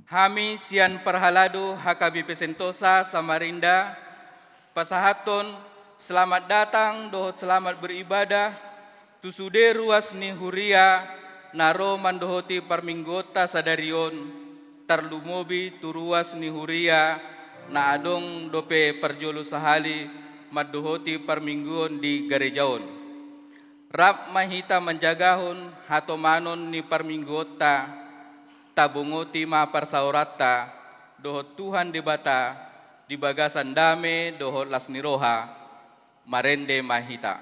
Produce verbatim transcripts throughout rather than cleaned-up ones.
Hami sian parhalado H K B P Sentosa Samarinda pasahathon selamat datang dohot selamat beribadah tu sude ruas ni huria na ro mandohoti parmingguonta sadari on, tarlumobi tu ruas ni huria na adong dope parjolo sahali mandohoti parmingguon di gareja on. Rap ma hita manjagahon hatomanon ni parmingguonta, tabongoti ma parsaoranta dohot Tuhan Debata di bagasan dame dohot las ni roha. Marende ma hita.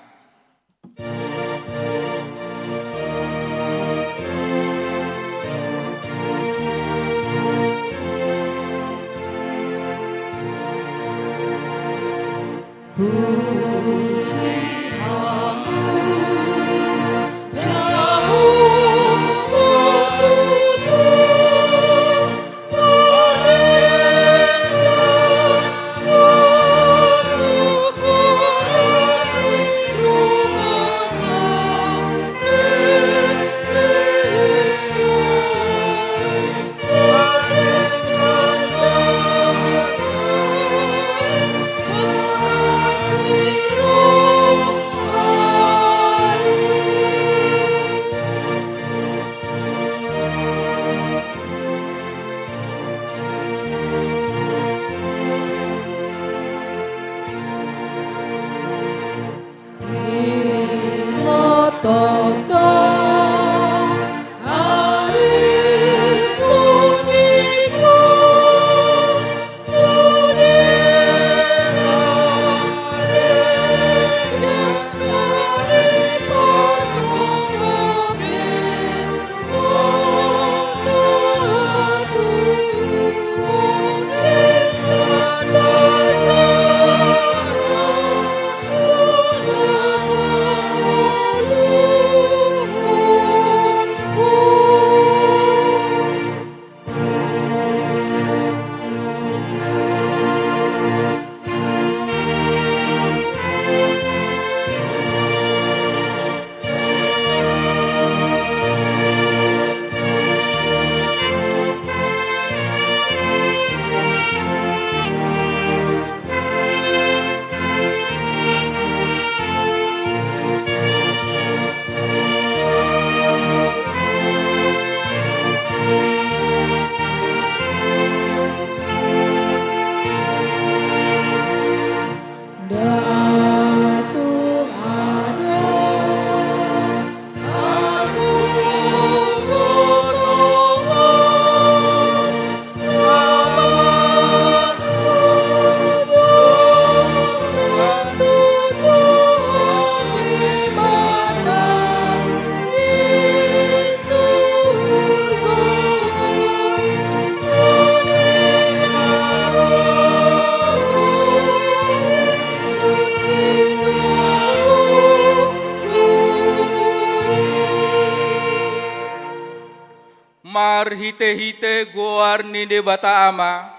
Marhitehite goar ni Debata Ama,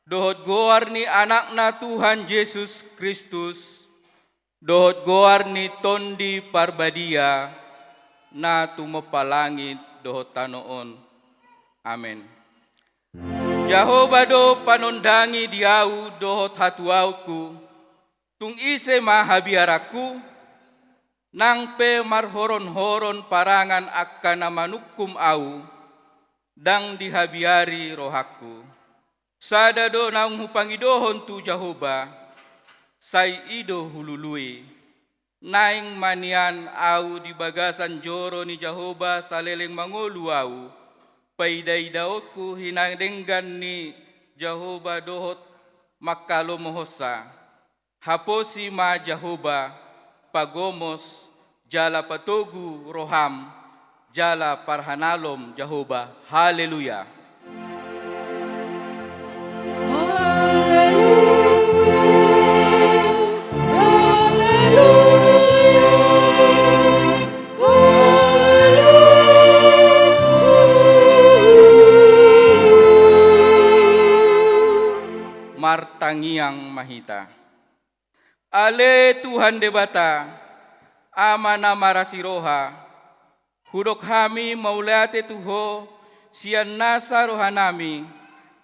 dohot goar ni Anakna Tuhan Jesus Kristus, dohot goar ni Tondi Parbadia, na tumompa langit dohot tano on. Amen. Jahowa do panondangi di ahu dohot hatuaonku, tung ise ma habiaranku? Nang pe marhoronhoron parangan angka na manungkum ahu, ndang dihabiari rohangku. Sada do naung hupangidohon tu Jahowa, sai i do hulului. Naeng ma nian ahu di bagasan joro ni Jahowa saleleng mangolu ahu, paidaidaonku hinadenggan ni Jahowa dohot mangkalomohonsa. Haposi ma Jahowa, pagomos jala patogu roham, jala parhanalom Jahowa. Haleluya. Haleluya, haleluya, haleluya. Martangiang ma hita. Ale Tuhan Debata, Ama na marasi roha, hudok hami mauliate tu Ho sian nasa rohanami,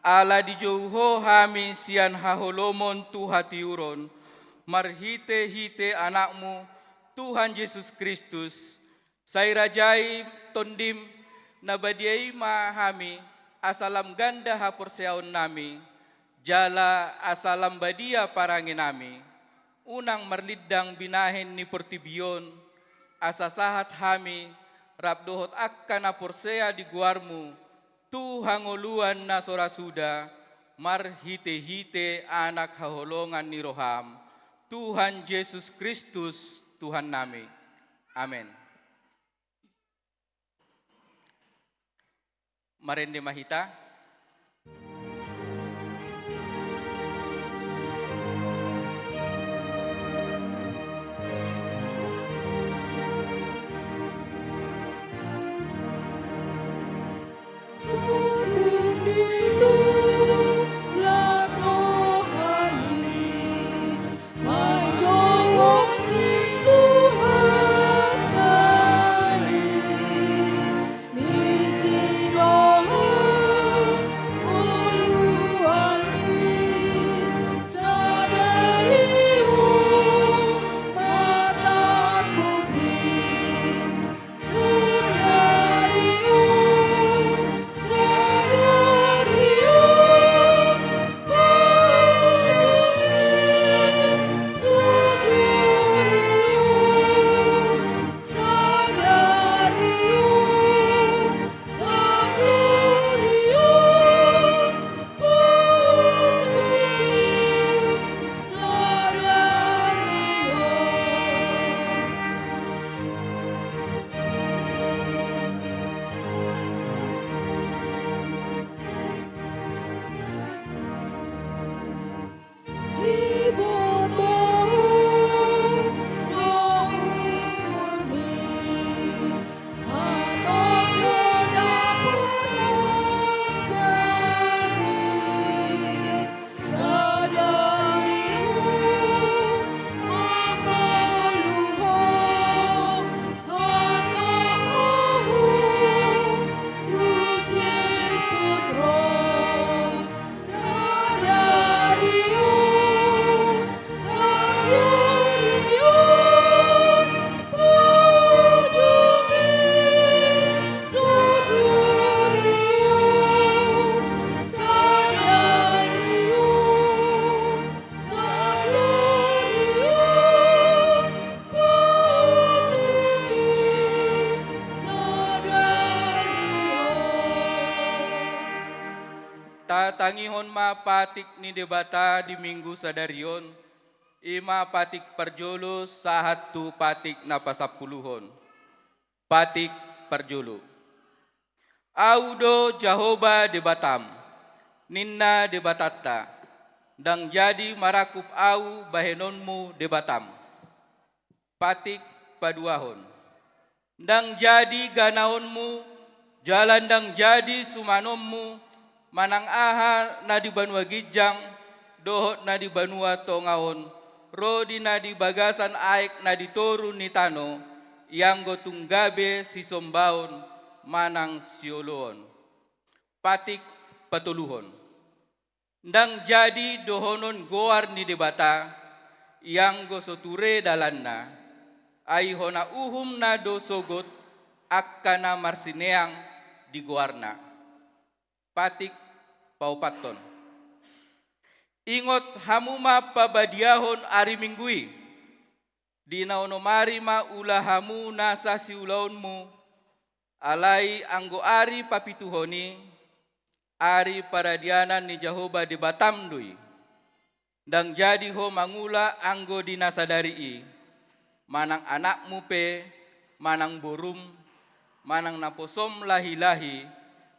ala dijou Ho hami sian haholomon tu hatiuron, marhite-hite Anakmu, Tuhan Jesus Kristus, sai rajai Tondim, na badia i ma hami, asa lam ganda haporseaonnami, jala asa lam badia parangenami, unang marlindang binahen ni portibi on, asa sahat hami, rap dohot angka na porsea di goarMu, tu hangoluan na so ra suda, marhite-hite Anak haholongan ni rohaM, Tuhan Jesus Kristus, Tuhannami. Amen. Marende ma hita. Sotung ditulak rohami, manjongok di Tuhanta i, disi do hangoluanmi, sadari on ma tangkupi. Tatangihon ma patik ni Debata di Minggu sadari on, i ma patik parjolo sahat tu patik na pasampuluhon. Patik parjolo. Ahu do Jahowa Debatam, ninna Debatanta, ndang jadi marangkup ahu bahenonmu Debatam. Patik paduahon. Ndang jadi ganaonmu, jala ndang jadi sumanonmu, manang aha na di banua ginjang, dohot na di banua tonga on, ro di na di bagasan aek na di toru ni tano, ianggo tung gabe sisombaon manang sioloon. Patik patoluhon. Ndang jadi dohonon goar ni Debata, ianggo so ture dalanna, ai hona uhumna do sogot angka na marsineang di goarna. Patik paopathon. Ingot hamu ma pabadiahon ari Minggu i. Di na onom ari ma ula hamu nasa siulaonmu, alai anggo ari papituhon i, ari paradianan ni Jahowa Debatam do i. Ndang jadi ho mangula anggo di na sadari i, manang anakmu pe, manang borum, manang naposom lahilahi,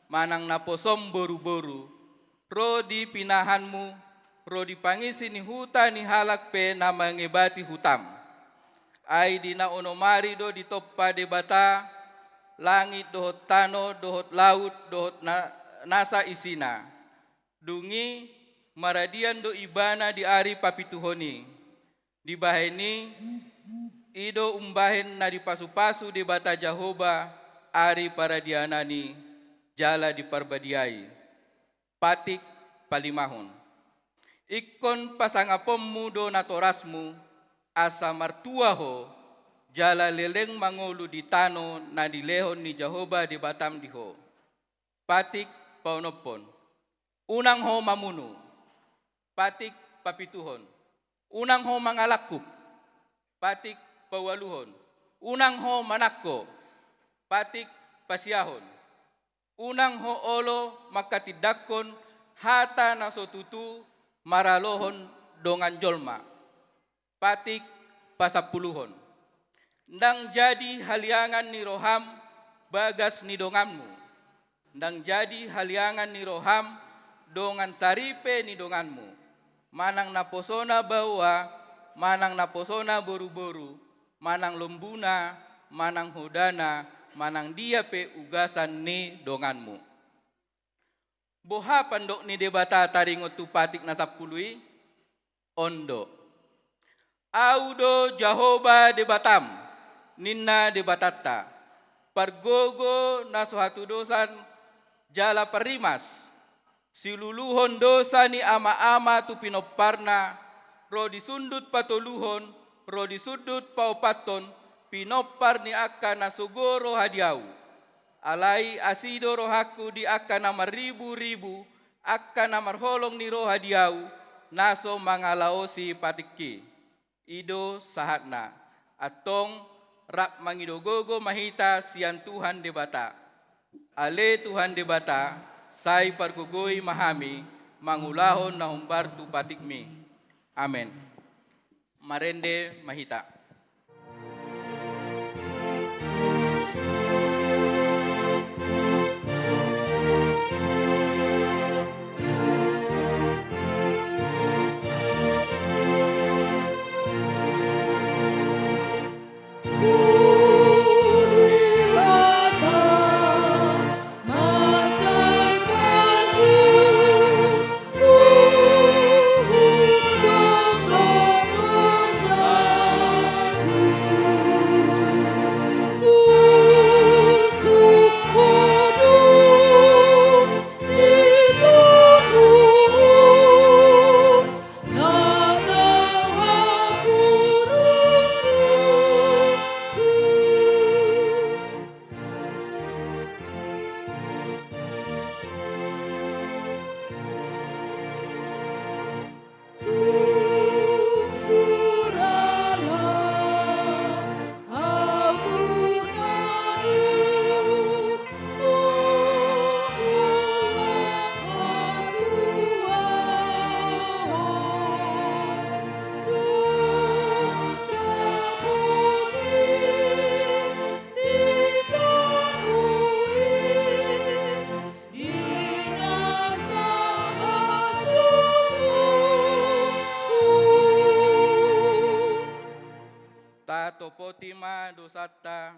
manang naposom boruboru, ro di pinahanmu, ro di pangisi ni huta ni halak pe na mangebati hutam. Ai di na onom ari do ditompa Debata langit dohot tano dohot laut dohot na, nasa isina. Dung i maradian do Ibana di ari papituhon i. Dibahen i, i do umbahen na dipasupasu Debata Jahowa ari paradianan i, jala diparbadiai. Patik palimahon. Ingkon pasangaponmu do natorasmu, asa martua ho, jala leleng mangolu di tano na dilehon ni Jahowa Debatam di ho. Patik paonomhon. Unang ho mamunu. Patik papituhon. Unang ho mangalangkup. Patik paualuhon. Unang ho manangko. Patik pasiahon. Unang ho olo mangkatindangkon hata na so tutu maralohon dongan jolma. Patik pasampuluhon. Ndang jadi haliangan ni roham bagas ni donganmu. Ndang jadi haliangan ni roham dongan saripe ni donganmu. Manang naposona baoa, manang naposona boruboru, manang lombuna, manang hodana, manang dia pe ugasan ni donganmu. Boha pandok ni Debata taringot tu patik na sampulu i? On do. Ahu do Jahowa Debatam, ninna Debatanta, pargogo na so hatudosan jala parrimas. Siluluhon dosa ni ama-ama tu pinomparna, ro di sundut patoluhon, ro di sundut paopathon, pinompar ni angka na sogo roha di ahu. Alai asi do rohangku di angka na marriburibu, angka na marholong ni roha di ahu, na so mangalaosi patikki. I do sahatna. Antong rap mangido gogo ma hita sian Tuhan Debata. Ale Tuhan Debata, sai pargogoi ma hami mangulahon na hombar tu patikmi. Amen. Marende ma hita. Tatopoti ma dosanta,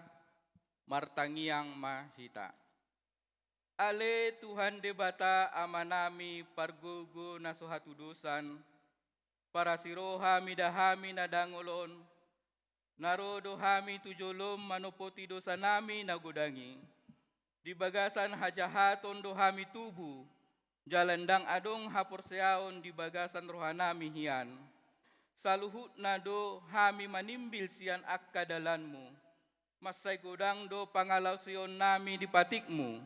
martangiang ma hita. Ale Tuhan Debata Amanami pargogo na so hatudosan, parasi roha mida hami na dangol on, na ro do hami tu jolom manopoti dosanami na godang i. Di bagasan hajahaton do hami tubu, jala ndang adong haporseaon di bagasan rohanami hian. Saluhutna do hami manimbil sian angka dalanmu. Mansai godang do pangalaosionnami di patikmu.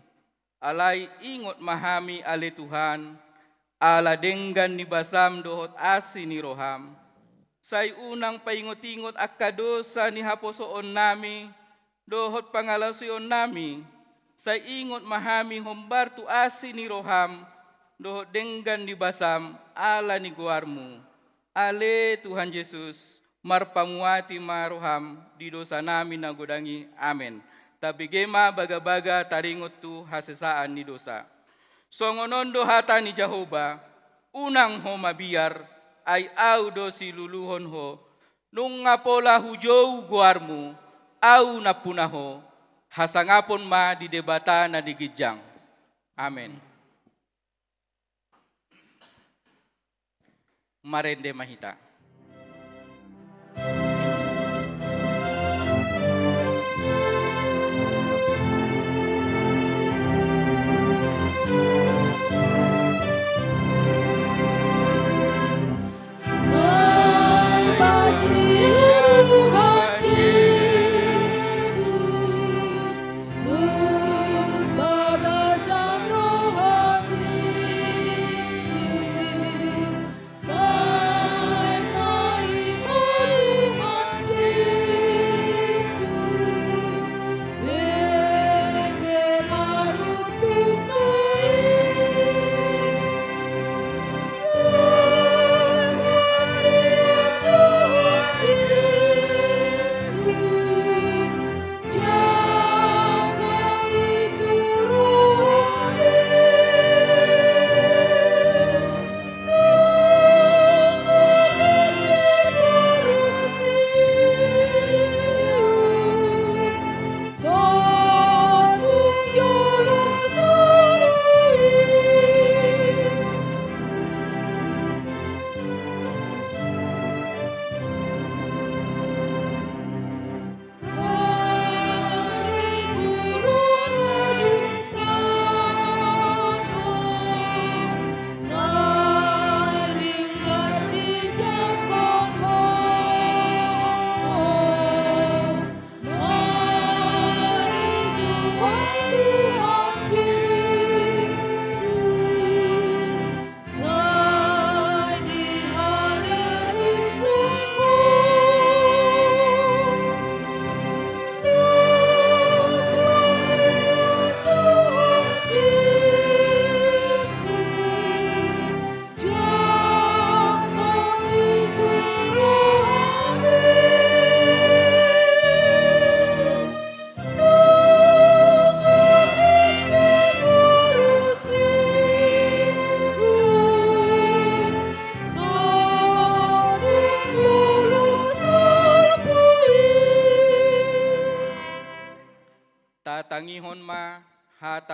Alai ingot ma hami ale Tuhan, ala denggan ni basam dohot asi ni roham. Sai unang paingot-ingot angka dosa ni haposoonnami dohot pangalaosionnami. Sai ingot ma hami hombar tu asi ni roham dohot denggan ni basam ala ni goarmu. Ale Tuhan Jesus, marpamuati ma roham di dosanami na godang i. Amen. Tabege ma bagabaga taringot tu hasesaan ni dosa. Songon on do hata ni Jahowa, unang ho mabiar, ai ahu do siluluhon ho. Nunga pola hujou goarmu, ahu nampuna ho. Hasangapon ma di Debata na di ginjang. Amen. Marende ma hita.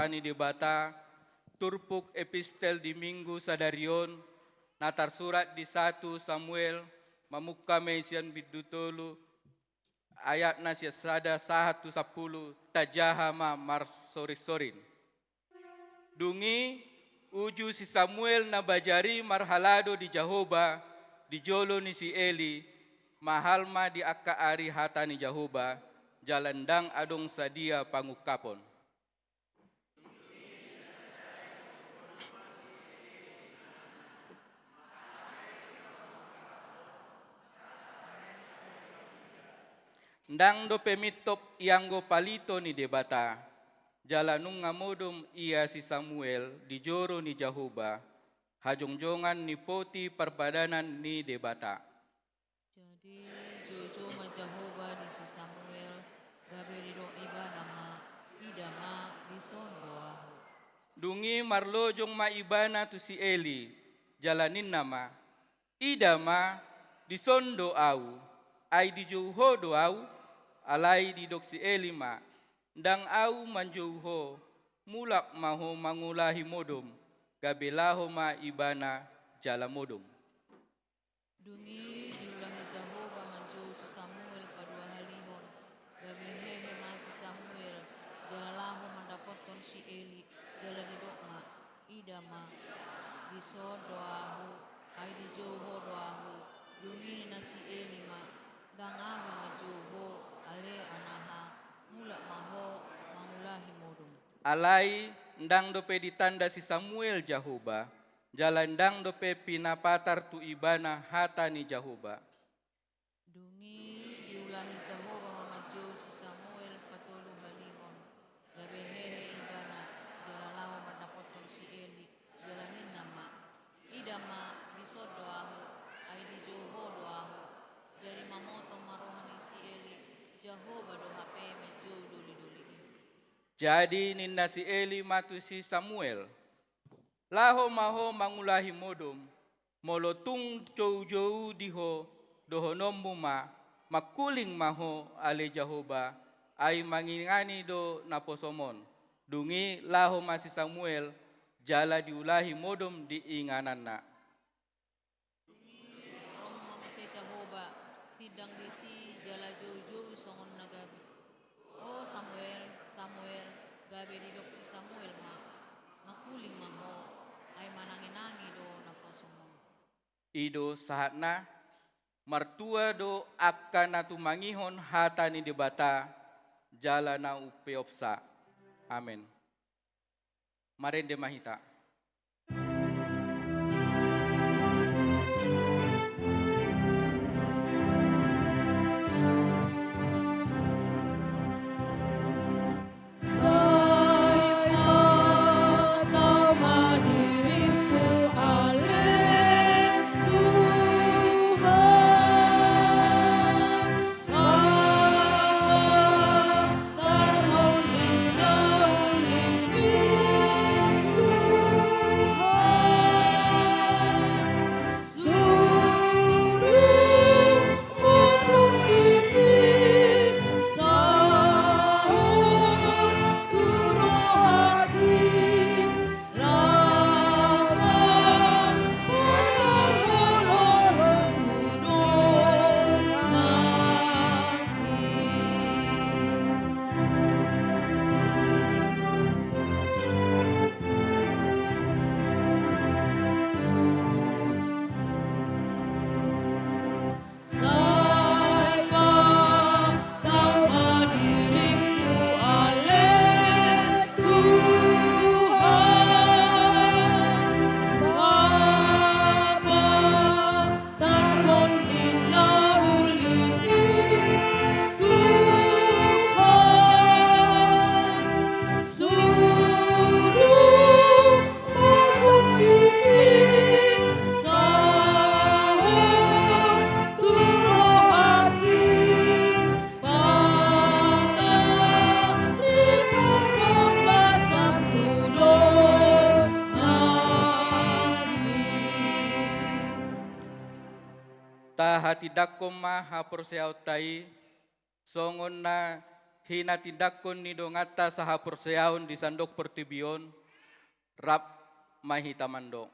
ni Debata, turpuk epistel di Minggu sadari on, na tarsurat di satu Samuel, mamungka ma i sian bindu tolu, ayatna sian sada sahat tu sampulu, tajaha ma marsorinsorin. Dung i, uju si Samuel na bajar i marhalado di Jahowa, di jolo ni si Eli, mahal ma di angka ari hata ni Jahowa, jala ndang adong sadia pangungkapon. Ndang dope mintop ianggo palito ni Debata, jala nunga modom ia si Samuel di joro ni Jahowa, hajongjongan ni poti parpadanan ni Debata. Jadi, joujou ma Jahowa di si Samuel, gabe didok ibana ma, ida ma, dison do ahu. Dung i marlojong ma ibana tu si Eli, jala ninna ma, ida ma, dison do ahu, ai dijou ho do ahu? Alai didok si Eli ma, ndang ahu manjou ho, mulak ma ho mangulahi modom, gabe laho ma ibana jala modom. Dung i diulahi Jahowa manjou si Samuel paduahalihon, gabe hehe ma si Samuel, jala laho mandapothon si Eli, jala didok ma, ida ma, dison do ahu, ai dijou ho do ahu. Dung i ninna si Eli ma, ndang ahu manjou ho, ale anaha, mulak ma ho mangulahi modom. Alai ndang dope ditanda si Samuel Jahowa, jala ndang dope pinapatar tu ibana hata ni Jahowa. Dung i diulahi Jahowa ma manjou si Samuel patoluhalihon, gabe hehe ibana, jala laho mandapothon si Eli, jala ninna ma, ida ma, dison do ahu, ai dijou ho do ahu. Jadi mamotong ma roha ni si Eli, Jahowa do hape manjou dolidoli i. Jadi ninna si Eli ma tu si Samuel, laho ma ho mangulahi modom, molo tung joujou di ho, dohononmu ma, mangkuling ma ho ale Jahowa, ai mangingani do naposom on. Dung i laho ma si Samuel, jala diulahi modom di ingananna. Dung i ro ma muse Jahowa, tindang disi jala joujou songon na gabe. O Samuel, Samuel, gabe didok si Samuel ma, mangkuling ma ho, ai mananginangi do naposom on. I do sahatna, martua do angka na tumangihon hata ni Debata, jala na umpeopsa. Amen. Marende ma hita. Tahatindangkon ma haporseaonta i, songon na hinatindanghon ni donganta sahaporseaon di sandok portibi on, rap ma hita mandok.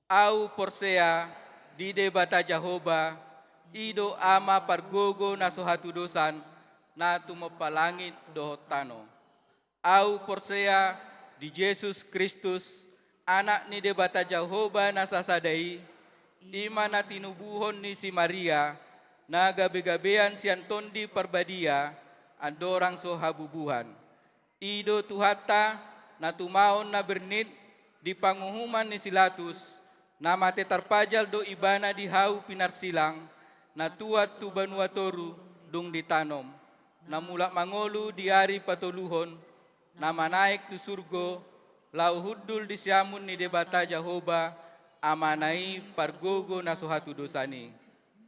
Ahu porsea di Debata Jahowa, i do Ama pargogo na so hatudosan, na tumompa langit dohot tano. Ahu porsea di Jesus Kristus, Anak ni Debata Jahowa na sasada i, i ma na tinubuhon ni si Maria, na gabegabean sian Tondi Parbadia, andorang so habubuhan. I do Tuhanta, na tumaon na bernit di panguhuman ni si Latus, na mate tarpajal do Ibana di hau pinarsilang, na tuat tu banua toru dung ditanom, na mulak mangolu di ari patoluhon, na manaek tu surgo, laho hundul di siamun ni Debata Jahowa, Amana i pargogo na so hatudosan i.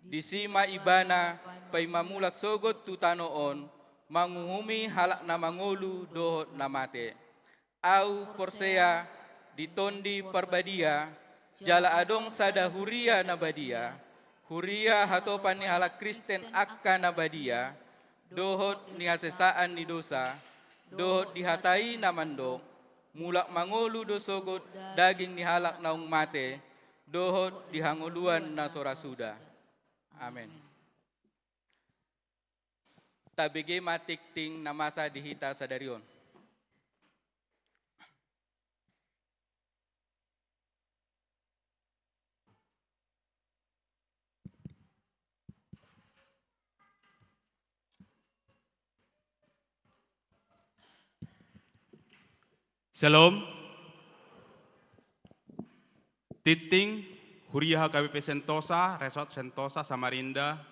Disi ma Ibana paima mulak sogot tu tano on, manguhumi halak na mangolu dohot na mate. Ahu porsea di Tondi Parbadia, jala adong sada huria na badia, huria hatopan ni halak Kristen angka na badia, dohot di hasesaan ni dosa, dohot di hata i na mandok, mulak mangolu do sogot daging ni halak naung mate, dohot di hangoluan na so ra suda. Amen. Tabege ma tingting na masa di hita sadari on. Shalom. Tingting, Huria H K B P Sentosa, Resort Sentosa, Samarinda,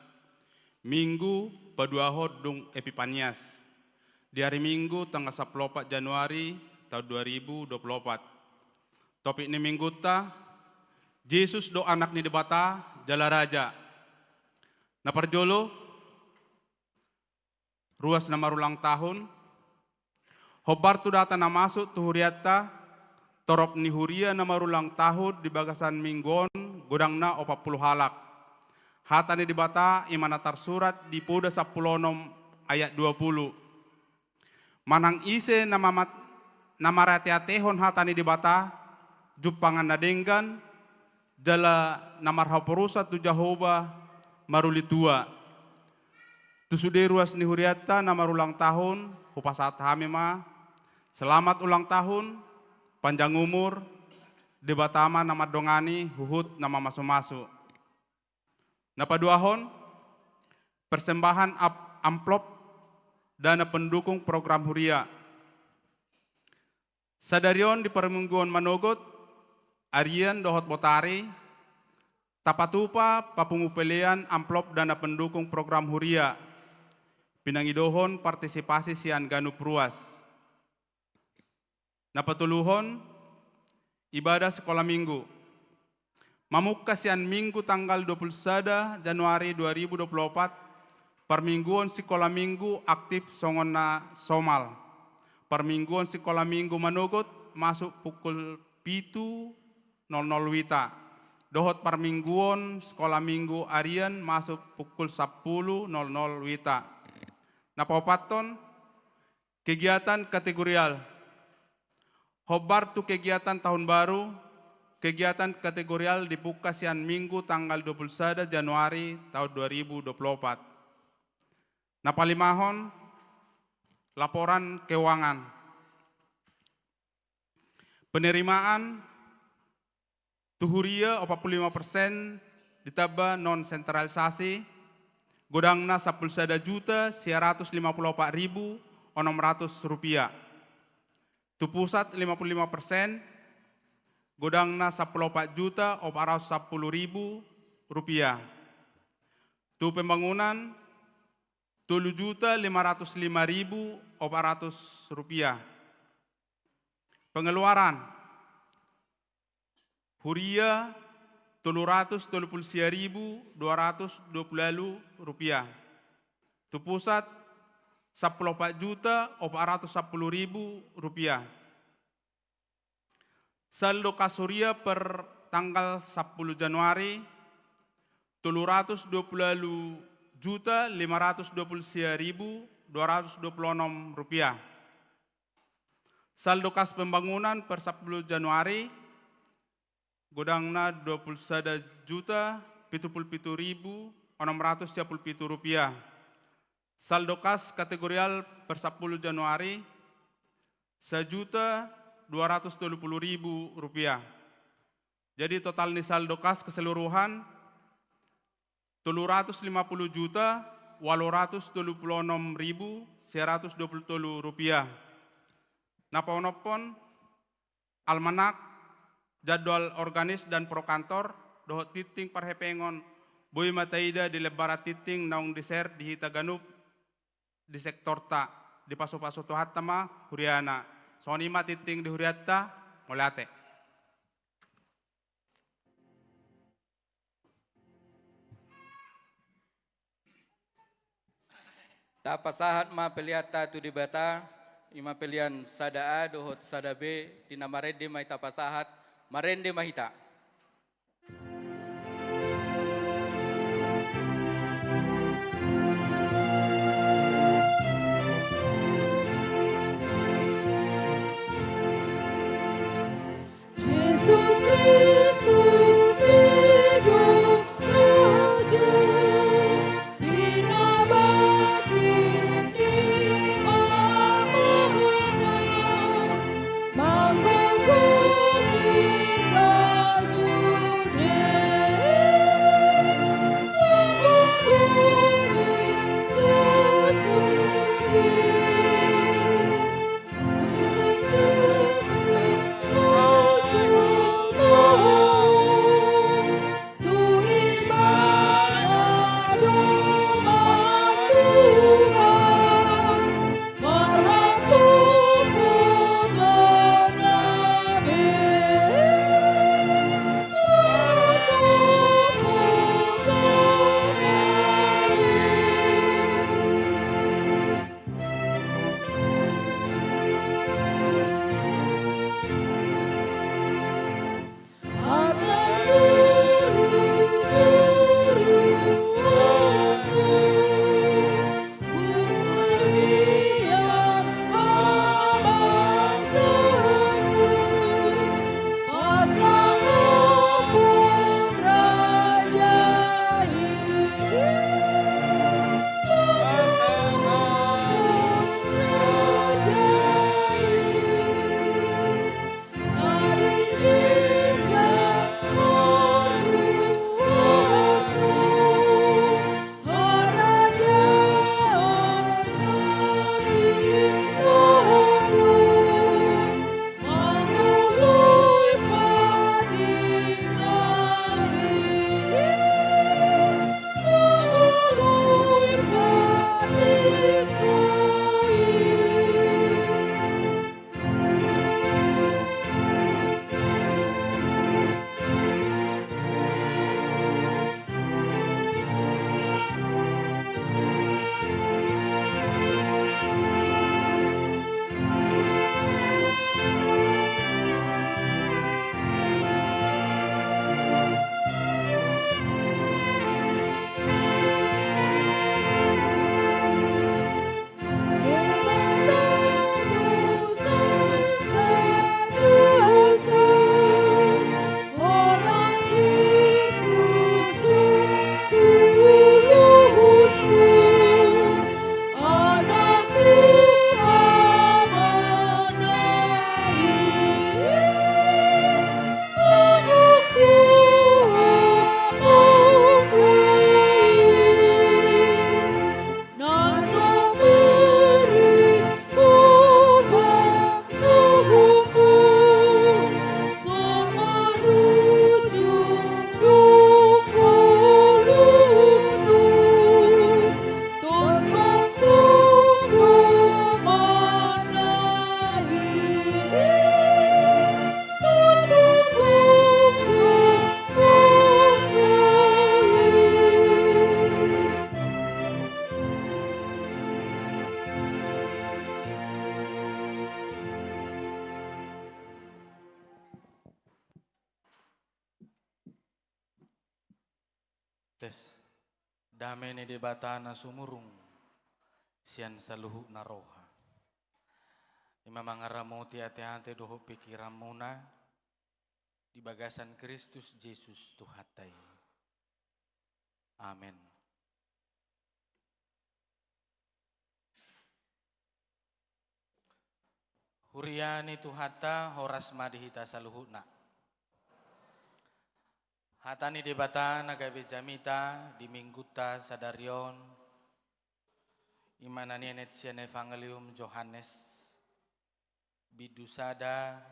Minggu paduahon dung Epipanias. Di ari Minggu tanggal sampulu opat Januari taon dua ribu dua pulu opat. Topik ni Minggunta, Jesus do Anak ni Debata, jala Raja. Na parjolo, ruas na marulang tahun. Hombar tu data na masuk tu hurianta, torop ni huria na marulang tahun di bagasan Minggu on godangna opat pulu halak. Hata ni Debata i ma na tarsurat di Poda sampulu onom ayat dua pulu. Manang ise na mamat-, na marateatehon hata ni Debata, jumpangan na denggan, jala na marhaporusan tu Jahowa maruli tua. Tu sude ruas ni hurianta na marulang tahun, hupasahat hami ma, selamat ulang tahun, panjang umur, Debata ma na mandongani huhut na mamasumasu. Na paduahon, persembahan ap-, amplop dana pendukung program huria. Sadari on di parmingguon manogot, arian dohot botari, tapatupa papungu pelean amplop dana pendukung program huria, pinangidohon partisipasi sian ganup ruas. Na patoluhon, ibadah sikola Minggu. Mamungka sian Minggu tanggal dua pulu sada Januari dua ribu dua pulu opat, parmingguon sikola Minggu aktif songon na somal. Parmingguon sikola Minggu manogot masuk pukul pitu nol nol wita. Dohot parmingguon sikola Minggu arian masuk pukul sampulu nol nol wita. Na paopathon, kegiatan kategorial. Hombar tu kegiatan tahun baru, kegiatan kategorial dibungka sian Minggu tanggal dua pulu sada Januari taon dua ribu dua pulu opat. Na palimahon, laporan keuangan. Penerimaan tu huria opat pulu lima persen ditamba non sentralisasi, godangna sampulu sada juta sia ratus lima pulu opat ribu onom ratus rupiah. Tu pusat lima pulu lima persen, godangna sampulu opat juta opat ratus sampulu ribu rupiah. Tu pembangunan, tolu juta lima ratus lima ribu opat ratus rupiah. Pengeluaran, huria tolu ratus tolu pulu sia ribu dua ratus dua pulu ualu rupiah. Tu pusat, sampulu opat juta opat ratus sampulu ribu rupiah. Saldo kas huria per tanggal sampulu Januari, tolu ratus dua pulu ualu juta lima ratus dua pulu sia ribu dua ratus dua puluh enam rupiah. Saldo kas pembangunan per sapuluh Januari, godangna dua puluh sada juta pitu puluh pitu ribu onom ratus sia puluh pitu rupiah. Saldo kas kategorial per sapuluh Januari, sajuta dua ratus tolu puluh ribu rupiah. Jadi total ni saldo kas keseluruhan, tolu ratus lima puluh juta walu ratus tolu puluh onom ribu sia ratus dua puluh tolu rupiah. Na paonomhon, almanak, jadwal organis dan pro kantor, dohot tingting parhepengon, boi ma taida di lembaran tingting naung di-share di hita ganup di sektorta, dipasupasu Tuhanta ma huriana. Songon i ma tingting di hurianta, mauliate. Tapasahat ma peleanta tu Debata, i ma pelean sada A dohot sada B, di na marende ma i tapasahat, marende ma hita. Jesus Kristus, Raja, di na bangkit di amana, manggohi sasude, manggohi sasude. Tes. Dame ni Debata na sumurung sian saluhutna roha. I ma mangaramoti ateate dohot pikiranmuna di bagasan Kristus Jesus Tuhanta i. Amen. Huria ni Tuhanta, horas ma di hita saluhutna. Hata ni Debata na gabe jamita di Minggunta sadari on, i ma na nienet sian Evangelium Johannes, bindu sada,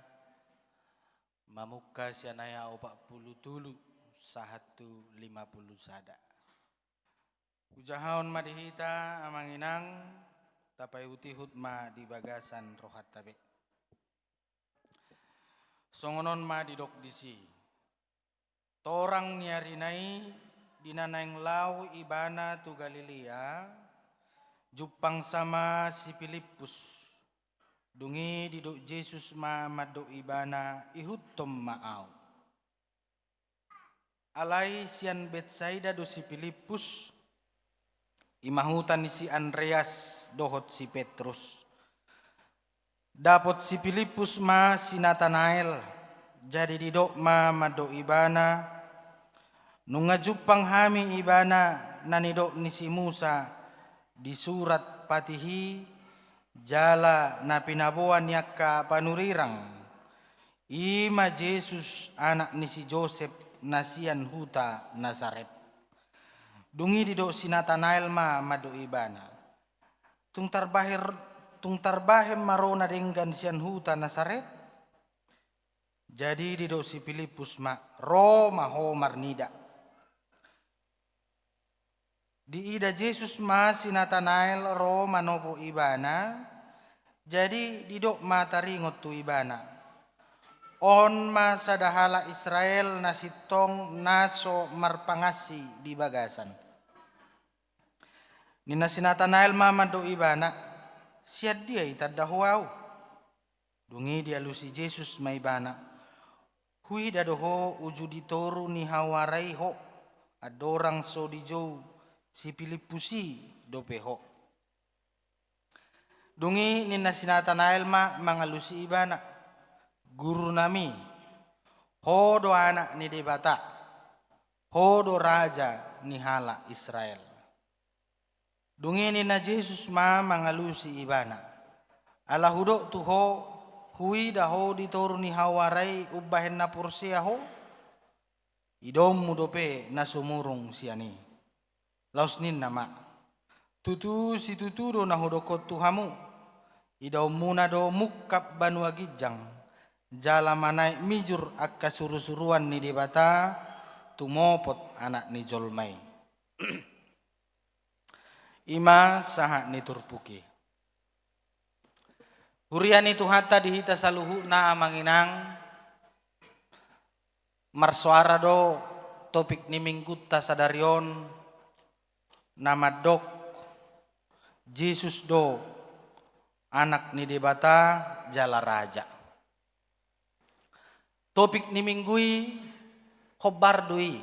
mamungka sian ayat opat pulu tolu sahat tu lima pulu sada. Hujahahon ma di hita, amang inang, tapaihutihut ma di bagasan rohanta be. Songon on ma didok disi. Torang ni arina i, di na naeng laho ibana tu Galilea, jumpangsa ma si Pilippus. Dung i didok Jesus ma mandok ibana, ihuthon ma ahu. Alai sian Betsaida do si Pilippus, i ma huta ni si Andreas dohot si Petrus. Dapot si Pilippus ma si Natanael, jadi didok ma mandok ibana, nunga jumpang hami ibana na nidok ni si Musa di surat patih i, jala na pinaboa ni angka panurirang. I ma Jesus, anak ni si Josep, na sian huta Nasaret. Dung i didok si Natanael ma mandok ibana, tung tarbahen, tung tarbahen ma ro na denggan sian huta Nasaret? Jadi didok si Pilippus ma, ro ma ho marnida. Diida Jesus ma si Natanael ro manopo ibana, jadi didok ma taringot tu ibana, on ma sada halak Israel na sintong na so marpangansi di bagasan. Ninna si Natanael ma mandok ibana, sian dia itanda ho ahu? Dung i dialusi Jesus ma ibana, huida do ho uju di toru ni hawara i ho, andorang so dijou si Pilippus i dope ho. Dung i ninna si Natanael ma mangalusi ibana, gurunami, ho do anak ni Debata, ho do raja ni halak Israel. Dung i ninna Jesus ma mangalusi ibana, ala hudok tu ho, huida ho di toru ni hawara i umbahen na porsea ho? Idaonmu dope na sumurung sian i. Laos ninna ma, tutu situtu do na hudokhon tu hamu, idaonmuna do mungkap banua ginjang, jala manaek mijur angka surusuruan ni Debata, tumopot Anak ni jolma i. I ma sahat ni turpuk i. Huria ni Tuhanta, di hita saluhutna, amang inang, marsoara do topik ni Minggunta sadari on, na mandok, Jesus do Anak ni Debata jala Raja. Topik ni Minggu i, hombar do i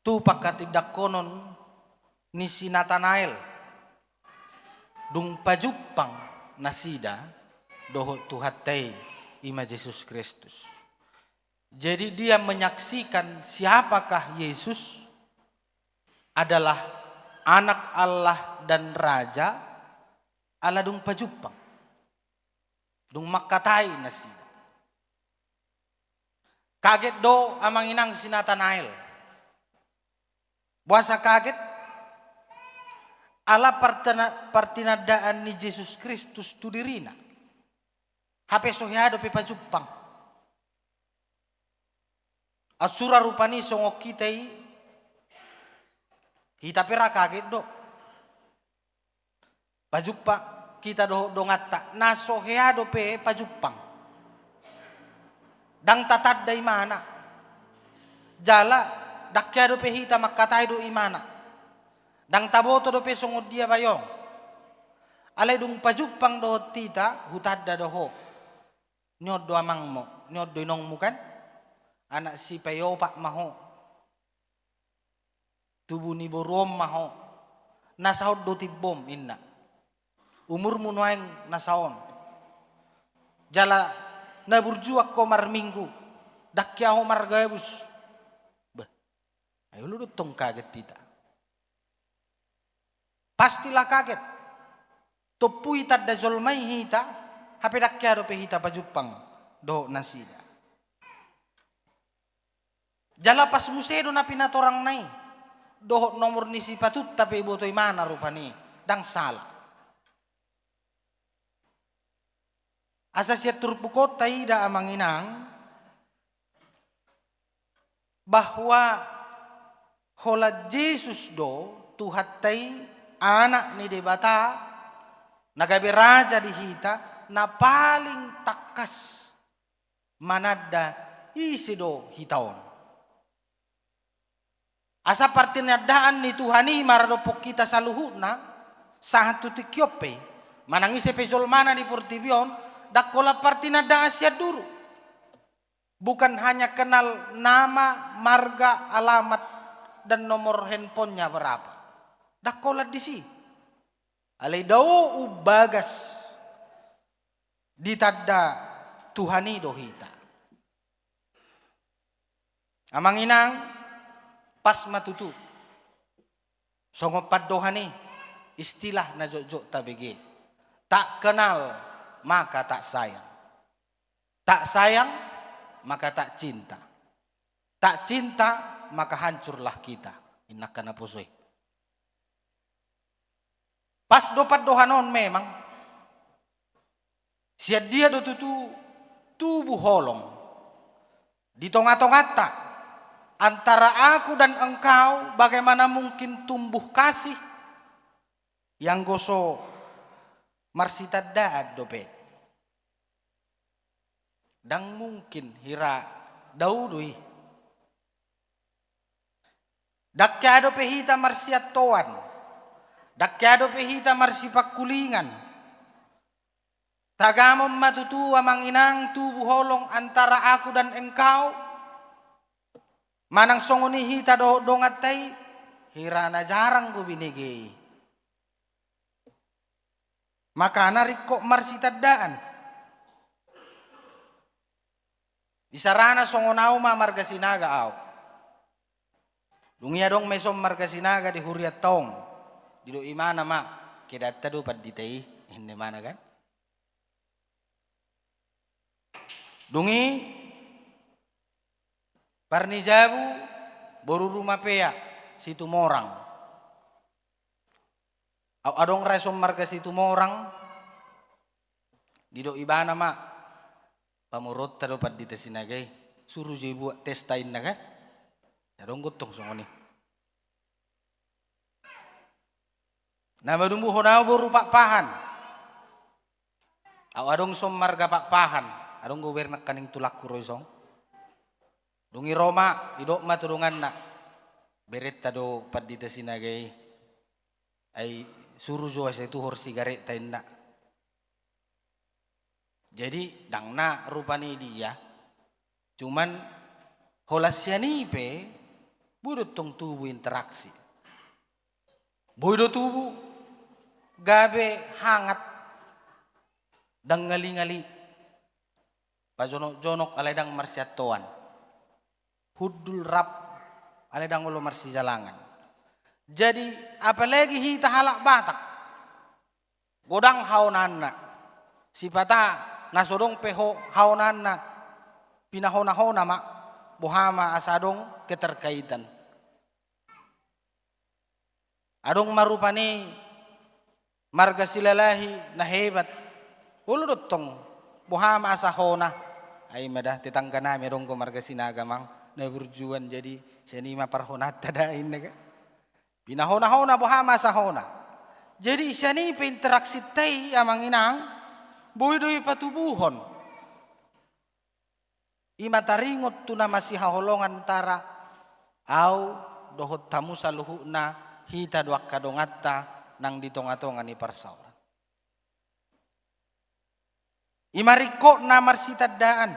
tu pangkatindanghonon ni si Natanael, dung pajumpang nasida dohot Tuhanta i, i ma Jesus Kristus. Jadi, dia menyaksikan siapakah Yesus adalah Anak Allah dan Raja, ala dung pajumpang. Dung mangkatai nasida. Kaget do, amang inang, si Natanael. Boasa kaget? Ala partana-, partinandaan ni Jesus Kristus tu dirina. Hape so hea dope pajumpang. Asura rupani songon hita i, hita pe ra kaget do. Pajumpang hita dohot donganta, na so hea dope pajumpang. Ndang tatanda imana. Jala, ndang hea dope hita mangkatai do imana. Ndang taboto dope songon dia bayong. Alai dung pajumpang dohot hita, hutanda do ho. Ni on do amangmu, ni on do inongmu kan? Anak sipaopat ma ho. Tubu ni boru on ma ho. Na sahat do timbom, inna. Umurmu nuaeng na saon. Jala na burju ho marminggu, ndang hea ho margabus. Bah, ai olo do tong kaget hita. Pastilah kaget. Tompu i tanda jolma i hita, hape ndang hea dope hita pajumpang dohot nasida. Jala pas muse do na pinatorangna i, dohot nomor ni sipatunta pe iboto imana rupani, ndang sala. Asa sian turpuk on taida amang inang, bahwa holan Jesus do Tuhanta i, Anak ni Debata, na gabe Raja di hita, na paling tangkas mananda ise do hita on. Asa partinandaan ni Tuhan i maradophon hita saluhutna, sahat tu tingki on pe, manang ise pe jolmana di portibi on, ndang holan partinandaan sian duru. Bukan hanya kenal nama, marga, alamat, dan nomor handphonenya berapa. Ndang holan disi. Alai dao umbagas ditanda Tuhan i do hita. Amang inang, pas ma tutu. Songon pandohan i, istilah na jotjot tabege. Tak kenal, maka tak sayang. Tak sayang, maka tak cinta. Tak cinta, maka hancurlah kita. Inna angka naposo i. Pas do pandohan on memang. Sian dia do tutu tubu holong di tonga-tonganta, antara aku dan engkau, bagaimana mungkin tumbuh kasih, ianggo so marsitandaan dope? Ndang mungkin, hira dao do i. Ndang hea dope hita marsiantoan. Ndang hea dope hita marsipangkulingan. Tagamon ma tutu amang inang tubu holong antara aku dan engkau. Manang songon i hita dohot donganta i, hira na jarang do binege i. Makana ringkot marsitandaan. Isarana songon au ma marga Sinaga au. Dung i adong ma ison marga Sinaga di hurianta on. Didok imana ma, kedanta do pandita i, ninna imana kan. Dung i, Parnijabu, boru Rumapea, Situmorang. Au adong ra ison marga Situmorang, didok ibana ma, pamoruonta do pandita Sinaga i, suru jo dibuat testa inna kan. Adong gontong songon i. Na manumbuhon au boru Pakpahan. Au adong ison marga Pakpahan, adong gober nangkaning tulangku ro ison. Dung i ro ma, didok ma tu donganna. Berenta do pandita Sinaga i. Ai suru jo asa ituhor sigaretta inna. Jadi, ndang na rupani dia, cuman holan sian i pe, boi do tong tubu interaksi. Boi do tubu, gabe hangat, ndang ngali-ngali. Pajonok-jonok alai ndang marsiantoan. Hundul rap alai ndang olo marsijalangan. Jadi, apalagi hita halak Batak. Godang haonanna. Sipata na so adong pe ho-, haonanna, pinahona-hona ma, boha ma asa adong keterkaitan. Adong ma rupani marga Silalahi na hebat. Olo do tong, boha ma asa hona. Ai ma da, tetangga nami adong do marga Sinaga mang, na burjuan jadi sian i ma parhonanta da inna kan. Pinahona-hona boha ma asa hona. Jadi sian i pe interaksinta i amang inang, boi do i patubuhon. I ma taringot tu na masihaholongan antara au dohot hamu saluhutna, hita do angka donganta nang di tonga-tonga ni parsaoran. I ma ringkotna marsitandaan.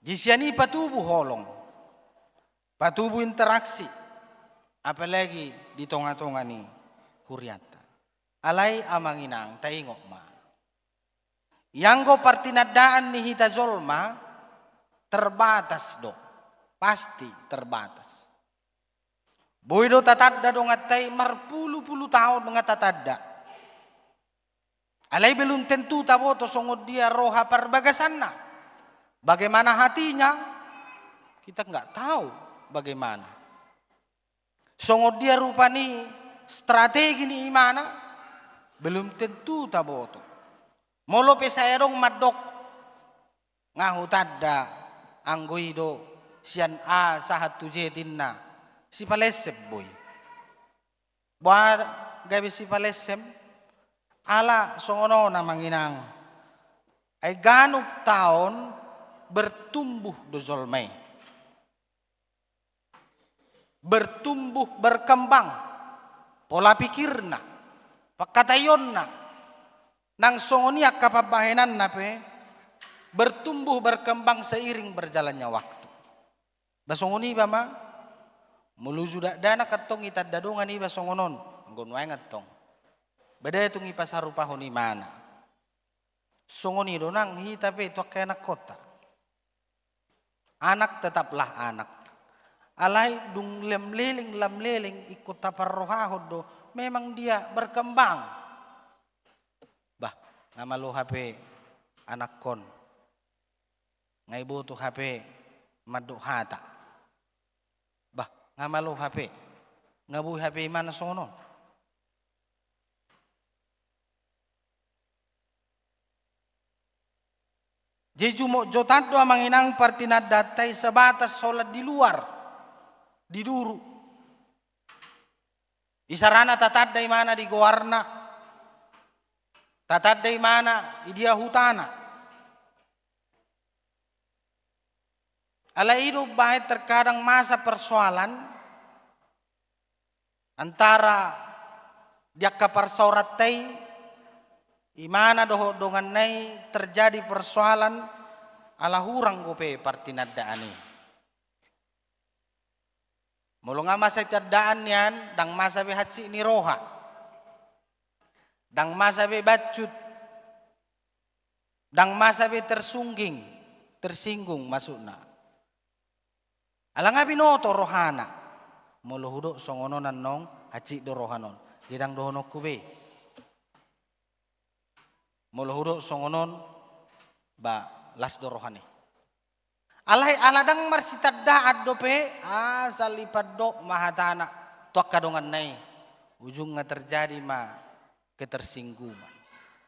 Di sian i patubu holong, patubu interaksi, apalagi di tonga-tonga ni hurianta. Alai amang inang, taingot ma. Ianggo partinandaan ni hita jolma, terbatas do. Pasti terbatas. Boi do tatanda donganta i marpulu-pulu taon nga tatanda. Alai belum tentu taboto songon dia roha parbagasanna. Bagaimana hatinya? Kita nggak tahu bagaimana. Songon dia rupa ni strategi ni imana, belum tentu taboto. Molo pe sai adong mandok, nga hutanda anggo i do sian A sahat tu Z inna, sipalessem boi. Boha gabe sipalessem? Ala songon on amang inang. Ai ganup taon bertumbuh do jolma i. Bertumbuh, berkembang pola pikirna, pangkataionna, nang songon i angka pambahenanna pe bertumbuh, berkembang seiring berjalannya waktu. Ba songon iba ma, molo uju dakdanak antong itanda dongan iba songon on, anggo nuaeng antong. Ba ndada tung ipasarupahon imana. Songon i do nang hita pe tu angka anakkonta. Anak tetaplah anak. Alai dung lamleleng, lamleleng ingkon taparrohahon do, memang dia berkembang. Bah, nga malo hape anakkon. Nga iboto hape mandok hata. Bah, nga malo hape. Nga boi hape imana songon on. Jadi jumotjotan do amang inang partinandaanta i sebatas holan di luar, di duru. Isarana tatanda imana di goarna, tatanda imana di dia hutana. Alai i do umbahen terkadang masa persoalan antara di angka parsaoranta i, imana dohot donganna i terjadi persoalan ala hurang dope partinandaan i. Molo nga masa itandaan nian, ndang masa be hansit ni roha. Ndang masa be bancut. Ndang masa be tersungging, tersinggung maksudna. Ala nga binoto rohana. Molo hudok songon on annon, hansit do rohana on. Jadi ndang dohononku be. Molo hudok songon on, ba las do rohana i. Alai ala ndang marsitandaan dope, asal ipandok ma hatana tu angka donganna i. Ujungna terjadi ma ketersinggungan.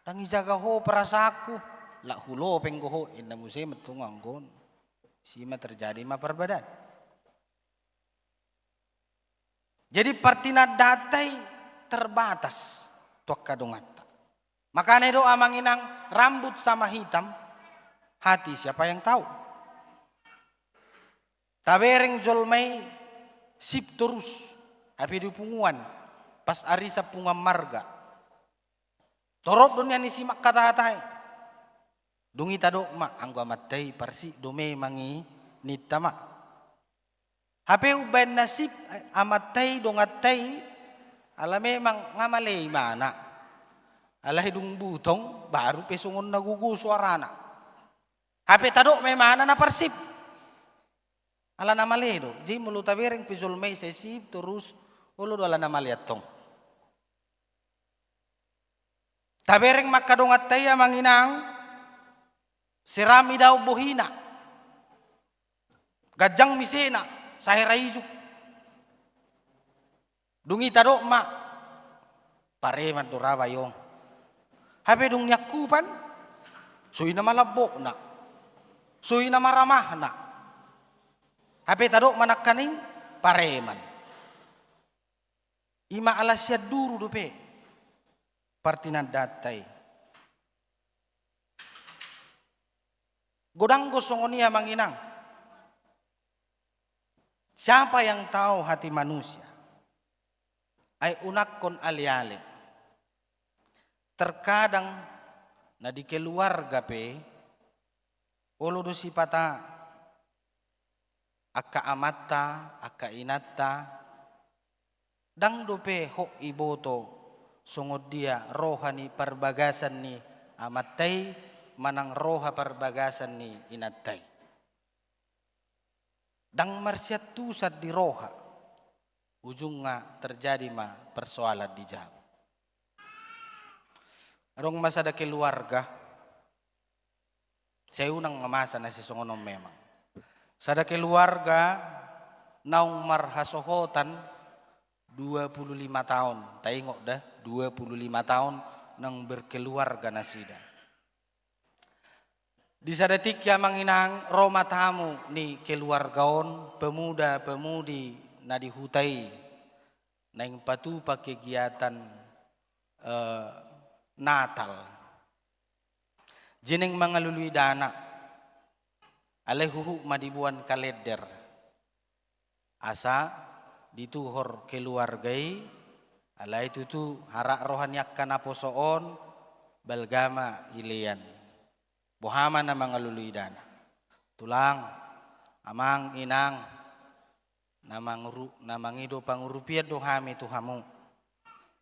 Ndang ijaga ho perasaanku, lak hulopeng do ho, inna muse ma antong anggo on. Si ma terjadi ma parbadaan. Jadi partinandaanta i terbatas tu angka donganta. Makana i do amang inang, rambut sama hitam, hati siapa yang tahu. Tabereng jolma i sip torus, hape di punguan, pas arisan punguan marga. Torop do nian i simak hata-hata i. Dung i tadok ma, anggo amanta i parsip do memang i ninta ma. Hape umbahen na sip amanta i donganta i, ala memang nga male imana. Alai dung butong, baru pe songon na gogo suarana. Hape tadok ma imana na parsip. Ala na male do. Jadi molo tabereng pe jolma i sai sip torus, olo do ala na male antong. Tabereng ma angka donganta i amang inang, seram idaon bohina. Ganjang misena, sahera ijuk. Dung i tadok ma, pareman do ra ba i on. Hape dung niangkupan, so i na malambokna, so i na maramahna. Hape tadok ma nangkaning, pareman. I ma ala sian duru dope partinandaanta i. Godang do songon i amang inang. Siapa yang tahu hati manusia? Ai unangkon ale-ale. Terkadang na di keluarga pe, olo do sipata angka amanta, angka inanta, ndang dope hot iboto songon dia roha ni parbagasan ni amanta i manang roha parbagasan ni inanta i. Ndang marsiantusan di roha, ujungna terjadi ma persoalan di jabu. Adong ma sada keluarga, sai unang ma masa na sisongon on memang. Sada keluarga naung marhasohotan dua puluh lima taon, taingot da, dua puluh lima taon naung berkeluarga nasida. Di sada tingki amang inang, ro ma tamu ni keluarga on, pemuda-pemudi na di huta i, naeng patupa kegiatan, eh, Natal. Jadi naeng mangalului dana, alai huhut ma diboan kalender. Asa dituhor keluarga i, alai tutu harat roha ni angka naposo on, balga ma ilean. Boha ma na mangalului dana. Tulang, amang, inang, na manguru-, na mangido pangurupian do hami tu hamu.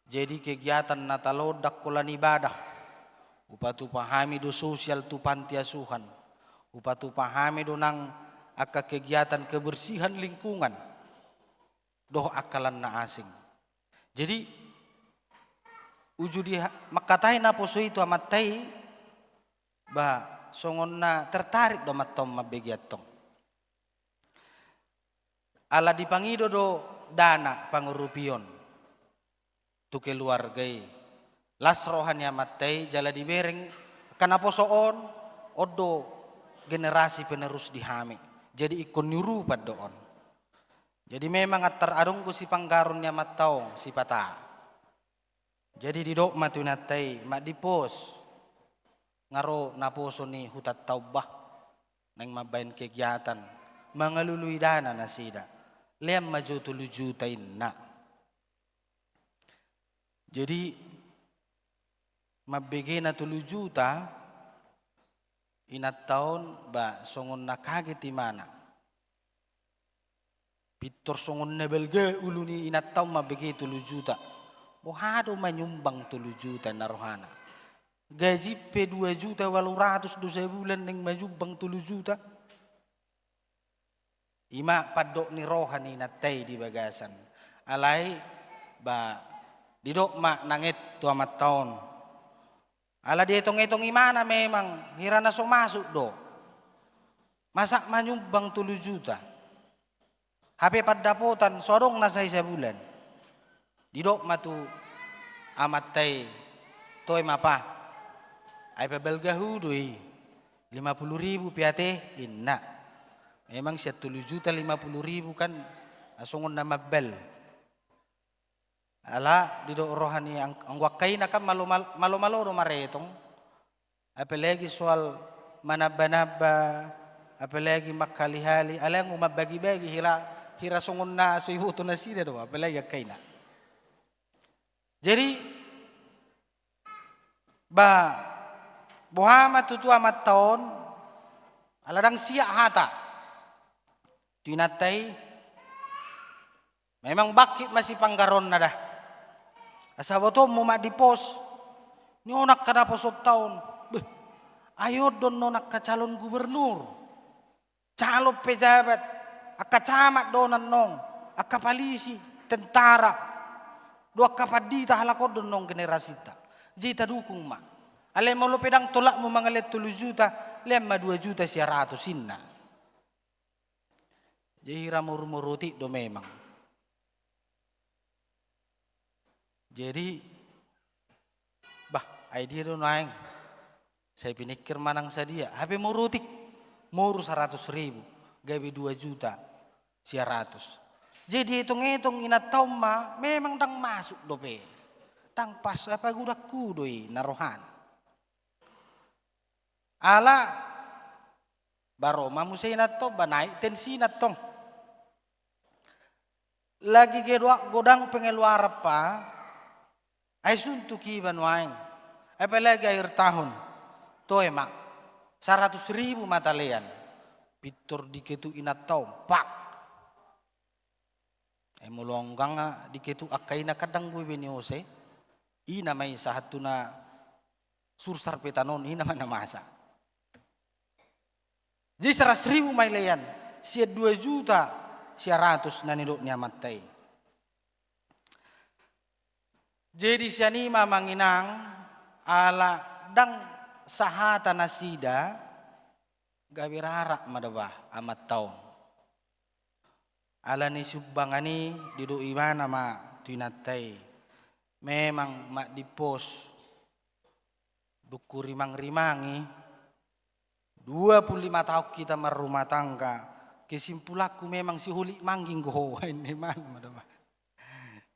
Jadi kegiatan Natal on ndang holan ibadah. Hupatupa hami do sosial tu panti asuhan. Hupatupa hami do nang angka kegiatan kebersihan lingkungan dohot angka lan na asing. Jadi uju di ha-, mangkatai naposo i tu amanta i, ba songon na tertarik do amanta on mambege antong. Ala dipangido do dana pangurupion tu keluarga i. Las roha ni amanta i jala dibereng angka naposo on, on do generasi penerus di hami. Jadi ingkon niurupan do on. Jadi memang antar adong do sipanggaron ni amanta on sipata. Jadi didok ma tu inanta i, madipos, nga ro naposo ni hutanta on bah, naeng mambahen kegiatan, mangalului dana nasida. Lean ma jo tolu juta inna. Jadi mambegena tolu juta, inanta on ba songon na kaget imana. Pintor songon na balga ulu ni inanta on mambege tolu juta. Boha do manyumbang tolu juta na rohana. Gaji pe dua juta ualu ratus do sabulan naeng manyumbang tolu juta. Ima pandok ni roha ni inanta i di bagasan. Alai ba didok ma nanget tu amanta on. Ala dietong-etong imana memang hira na so masuk do. Masa manyumbang tolu juta. Hape pandapotan so adong na sai sabulan. Didok ma tu amanta i, toe ma pa. Ai pabalgahu do i. Lima puluh ribu pe ate inna. Memang sian tolu juta lima puluh ribu kan songon na mambal. Ala didok roha ni ang-, anggo angka ina kan malo-, malo-malo do maretong. Apalagi soal manamba-namba, apalagi mangkali-hali, alai anggo mambagi-bagi hira, hira songon na so iboto nasida do, apalagi angka ina. Jadi ba boha ma tutu amanta on, ala ndang siap hata tu inanta i. Memang bangkit ma sipanggaronna da. Asa botoonmu ma di pos. Ni on angka naposonta on. Beh, ai on do annon angka calon gubernur, calon pejabat, angka camat do on annon, angka palisi, tentara, do angka pandita, halak on do annon generasinta. Jadi tadukung ma. Alai molo pe ndang tolapmu mangalean tolu juta, lean ma dua juta sia ratus inna. Jadi hira moru-moru otik do memang. Jadi, bah, ai dia do naeng. Sai piningkir manang sadia. Hape moru otik, moru saratus ribu, gabe dua juta sia ratus. Jadi etong-etong inanta on ma, memang ndang masuk dope. Ndang pas, apa gudangku do i na rohana. Ala ba ro ma muse inanta on, ba naik tensina tong. Lagi godang, godang pengeluaran pa, ai suntuk iba nuaeng. Apalagi akhir tahun. Toe ma, saratus ribu ma talean. Pintor diketuk inanta on, pak. Ai molo anggo nga diketuk angka ina kan ndang boi be niose. I nama i sahat tu na sursar pe tanon, i nama na masa. Jadi seratus ribu ma i lean, sian dua juta sia ratus na nidok ni amanta i. Jadi sian i ma amang inang, ala ndang sahata nasida, gabe rarat ma da bah amanta on. Ala ni sumbangan i didok ibana ma tu inanta i. Memang ma di pos. Dung hurimang-rimangi, dua puluh lima taon hita marrumah tangga, kesimpulanku memang si holik mangging do ho, inna ibana ma da bah.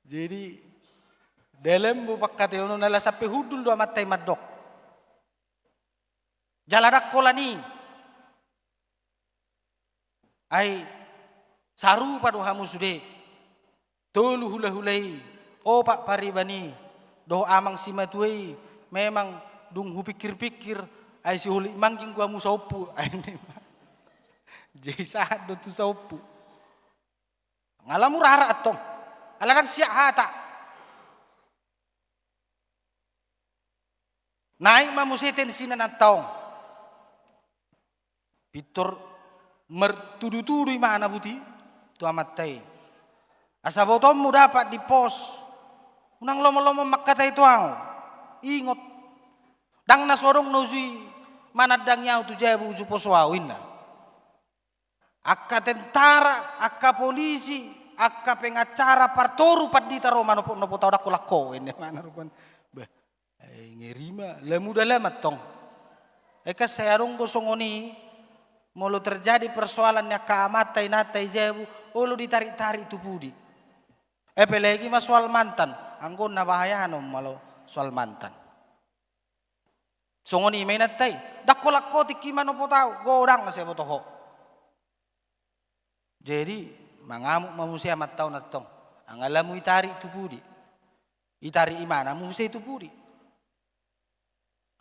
Jadi, dalam bo pangkataion on ala sampe hundul do amanta i mandok. Jala ndang holan i. Ai sarupa do hamu sude. Tolu hulahula i, opat pariban i, dohot amang simatua i, memang dung hupikir-pikir, ai si holik mangging do hamu saompu, ai ni ma. Jadi sahat do tu saompu. Nga lamu rarat antong. Ala ndang siat hata. Naik ma muse tensina nantong. Pintor martudu-tudu ibana buti tu amanta i. Asa botoonmu dapat di pos. Unang lomo-lomo mangkatai tu ahu. Ingot. Ndang na so adong na ujui manandangi ahu tu jabu uju poso ahu, inna. Angka tentara, angka polisi, angka pengacara, partoru pandita ro manopot-nopot ahu, ndang holan ho, inna ibana rupani. Bah, ai ngeri ma, lamu da lamu antong. Ai kan sai adong do songon i, molo terjadi persoalan ni angka amanta inanta i jabu, olo ditarik-tarik tu pudi. Apalagi ma soal mantan, anggo na bahaya non molo soal mantan. Songon i ma inanta i, ndang holan ho tingki manopot ahu, godang asa diboto ho. Jadi, mangamuk ma muse amanta on antong. Nga lamu itarik tu pudi. Itarik ibana muse tu pudi.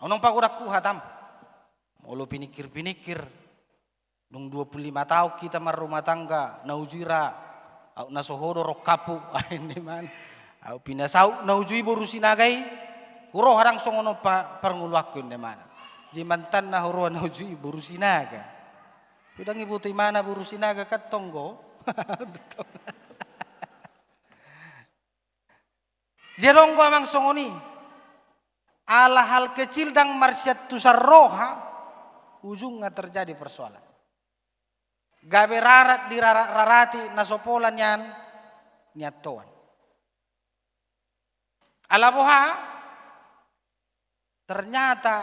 Unang pagodanghu hatam. Molo piningkir-piningkir. Dung dua puluh lima taon hita marrumah tangga, na ujui ra, ahu na so ho do rongkaphu, ai ni man. Ahu pinasaut na ujui boru Sinaga i, huroha ndang songon on pa-, parngoluanku, inna ibana. Jadi mantanna huroha na ujui boru Sinaga. Pe ndang diboto ibana boru Sinaga kan tonggo. Jadi adong do amang songon i. Ala hal kecil ndang marsiantusan roha, ujungna terjadi persoalan. Gabe rarat dirarat-rarati na so pola nian, nian toan. Ala boha, ternyata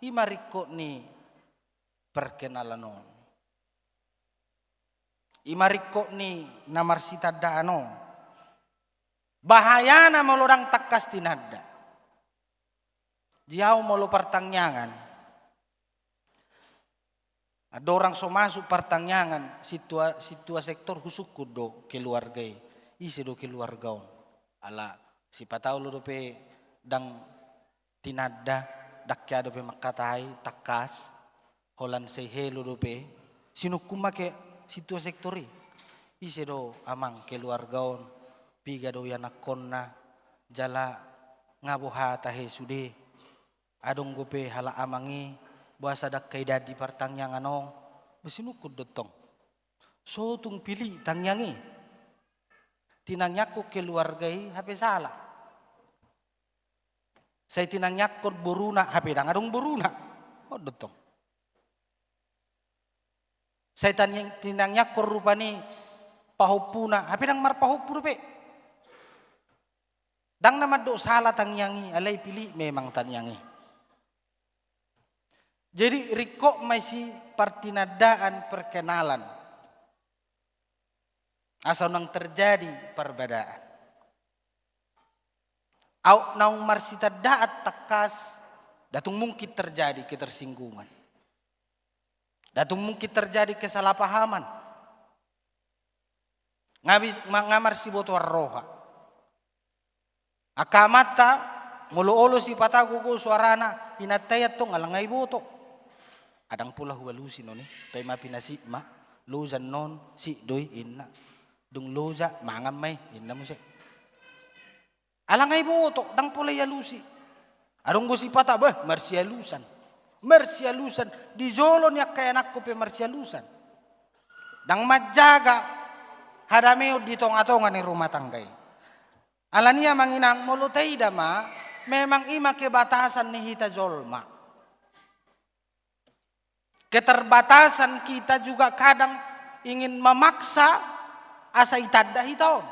i ma ringkot ni perkenalan on. I ma ringkot ni na marsitandaan on. Bahayana molo ndang tangkas tinanda. Di ahu molo partangiangan. Andorang so masuk partangiangan, sintua, sintua sektor husungkun do keluarga i. Ise do keluarga on. Ala sipat ahu olo dope ndang tinanda, ndang hea dope mangkatai, tangkas, holan say hello dope, sinungkun ma ke sintua sektor i. Ise do amang keluarga on, piga do ianakhonna, jala nga boha tahe sude, adong dope halak amang i, boasa ndang hea idaon di partangiangan on, ba sinungkun do tong. So tung pilit tangiang i. Tinangiangkon keluarga i, hape sala. Sai tinangiangkon boruna, hape ndang adong boruna. On do tong. Sai tani-, tinangiangkon rupani pahompuna, hape ndang marpahompu dope. Ndang na mandok sala tangiang i, alai pilit memang tangiang i. Jadi ringkot ma i si partinandaan perkenalan. Asa unang terjadi parbadaan. Aut naung marsitandaan tangkas, ndang tung mungkin terjadi ketersinggungan. Ndang tung mungkin terjadi kesalahpahaman. Nga bis-, ma-, nga marsibotoan roha. Angka amanta, molo olo sipat ahu gogo suarana, inanta i antong ala nga iboto. Ndang pola hualusi non i, tai ma pinasip ma, loja non, sip do i, inna. Dung loja, mangan ma i, inna muse. Ala nga iboto, ndang pola ialusi. Adong do sipata, bah, marsialusan. Marsialusan, di jolo ni angka ianakhon pe marsialusan. Ndang manjaga hadameon di tongatonga ni rumah tangga i. Alani i amang inang, molo taida ma, memang i ma kebatasan ni hita jolma. Keterbatasan kita juga kadang ingin memaksa asa itanda hita on.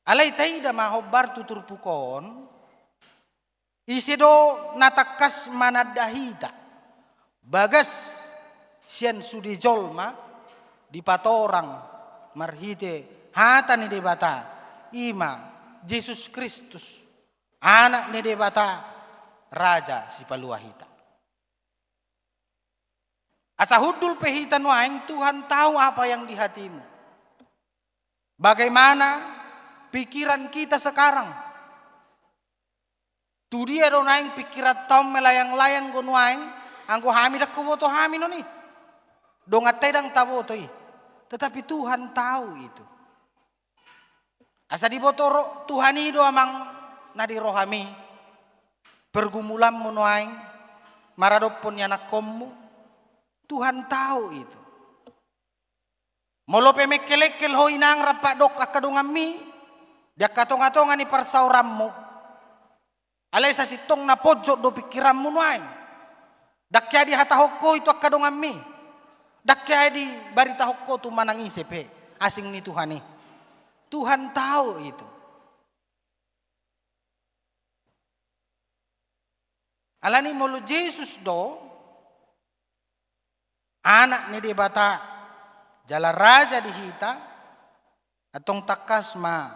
Alai taida ma hombar tu turpuk on, ise do na tangkas mananda hita. Bagas sian sude jolma dipatorang marhite hata ni Debata, i ma Jesus Kristus, Anak ni Debata, Raja Sipalua hita. Asa hundul pe hita nuaeng, Tuhan tahu apa yang di hatimu. Bagaimana pikiran kita sekarang? Tu dia do naeng pikiranta on melayang-layang do nuaeng, anggo hami ndang huboto hami non i. Donganta i ndang taboto i. Tetapi Tuhan tahu itu. Asa diboto ro-, Tuhan i do amang na di rohami, pergumulanmu nuaeng, maradophon ianakhonmu, Tuhan tahu itu. Molo pe mengkelengkel ho inang rap mandok angka donganmi, di angka tongatonga ni parsaoranmu. Alai sasintongna ponjot do pikiranmu nuaeng. Ndang hea dihatahon ho i tu angka donganmi. Ndang hea dibaritahon ho tu manang ise pe asing ni Tuhan i. Tuhan tahu itu. Alani molo Jesus do, Anak ni Debata, jala Raja di hita, antong tangkas ma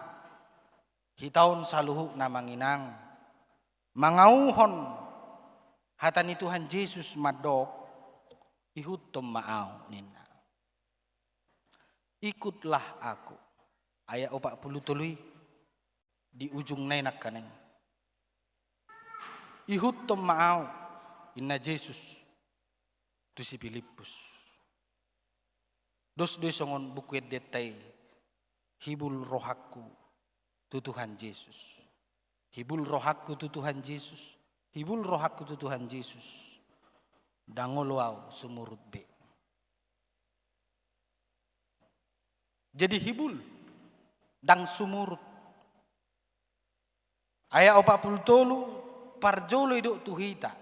hita on saluhutna amang inang mangauhon hata ni Tuhan Jesus mandok, "Ihuthon ma Ahu," ninna. "Ikutlah Aku." Ayat opat pulu tolu i di ujungna i nangkaning. "Ihuthon ma Ahu," ninna Jesus tu si Pilippus. Dos do i songon Buku Endenta i, "Hibul rohangku tu Tuhan Jesus. Hibul rohangku tu Tuhan Jesus. Hibul rohangku tu Tuhan Jesus. Ndang olo ahu sumurut be." Jadi hibul, ndang sumurut. Ayat opat pulu tolu, parjolo didok tu hita,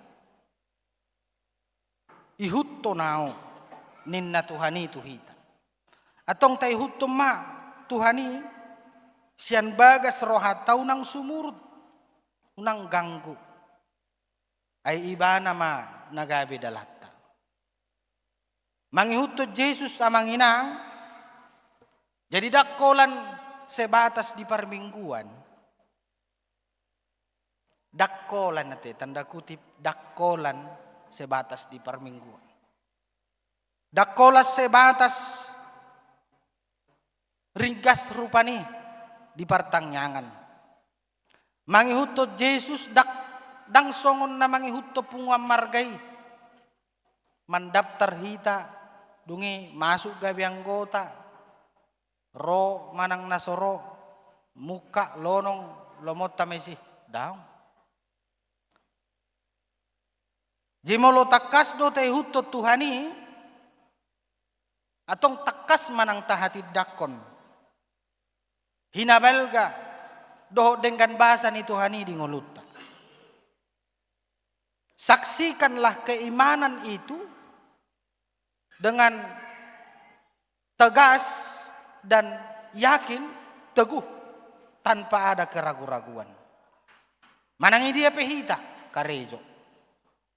"Ihuthon Ahu," ninna Tuhan i tu hita. Antong taihuthon ma Tuhan i sian bagas rohanta, unang sumurut, unang ganggu. Ai Ibana ma na gabe dalanta. Mangihuthon Jesus amang inang, jadi ndang holan sebatas di parmingguan. Ndang holan ate, tanda kutip, ndang holan sebatas di parmingguan. Ndang holan sebatas ringgas rupani di partangiangan. Mangihuthon Jesus ndang, ndang songon na mangihuthon punguan marga i. Mandaftar hita, dung i masuk gabe anggota, ro manang na so ro, mungkak lonong, lomonta ma disi. Daong. Jadi molo tangkas do taihuthon Tuhan i, antong tangkas ma nang tahatindangkon hinabalga dohot denggan basa ni Tuhan i di ngolunta. Saksikanlah keimanan itu dengan tegas dan yakin, teguh, tanpa ada keragu-raguan. Manang idia pe hita karejo,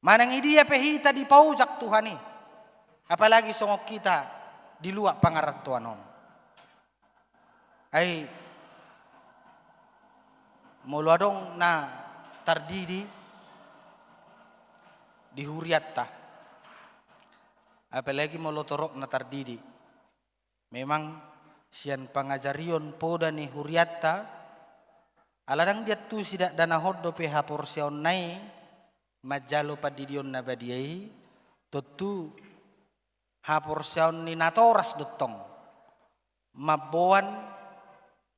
manang idia pe hita dipaojak Tuhan i, apalagi songon hita di luat pangarantoan on. Ai molo adong na tardidi di hurianta, apalagi molo torop na tardidi, memang sian pangajarion poda ni hurianta, ala ndang diantusi dakdanahon dope haporseaonna i manjalo pandidion na badia i, tontu haporseaon ni natoras do tong mamboan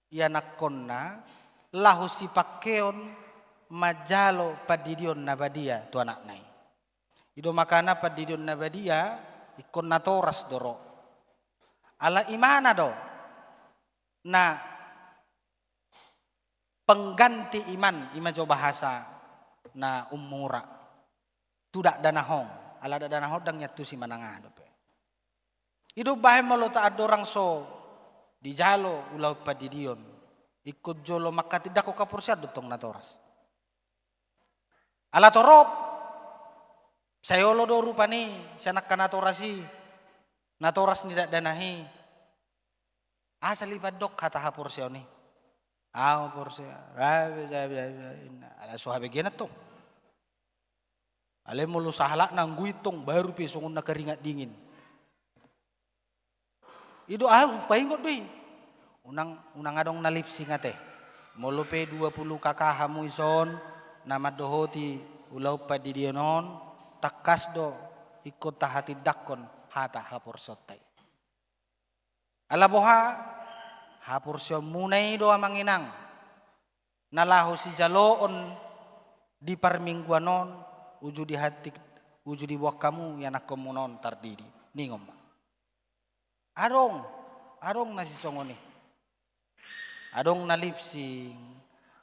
ianakkonna laho sipangkeon manjalo pandidion na badia tu anakna i. I do makana pandidion na badia ingkon natoras do ro. Ala imana do na pengganti iman, ima jo bahasa na ummura. Tu dakdanak on, ala dakdanak on ndang iantusi manang aha dope. I do umbahen molo taandorang so dijalo ulaon pandidion, ingkon jolo manghatindanghon haporseaon do tong natoras. Ala torop, sai olo do rupani sian angka natoras i, natoras ni dakdanak i. Asal i pandok hata haporseaon i. Au porsea, rabe, rabe, rabe, inna. Ala so habegenan tong. Alai molo sahalakna anggo i tong baru pe songon na karingat dingin. I do au paingot do i. Unang, unang adong na lipsing ate. Molo pe dua pulu K K hamu ison na mandohoti ulaon pandidion on, tangkas do ingkon tahatindanghon hata haporseaonta i. Ala boha, haporseaonmuna i do amang inang na laho sijaloon di parmingguan on, uju di hantik, uju diboan hamu ianakkonmuna on tardidi. Ningon ma. Adong, adong na sisongon i. Adong na lipsing,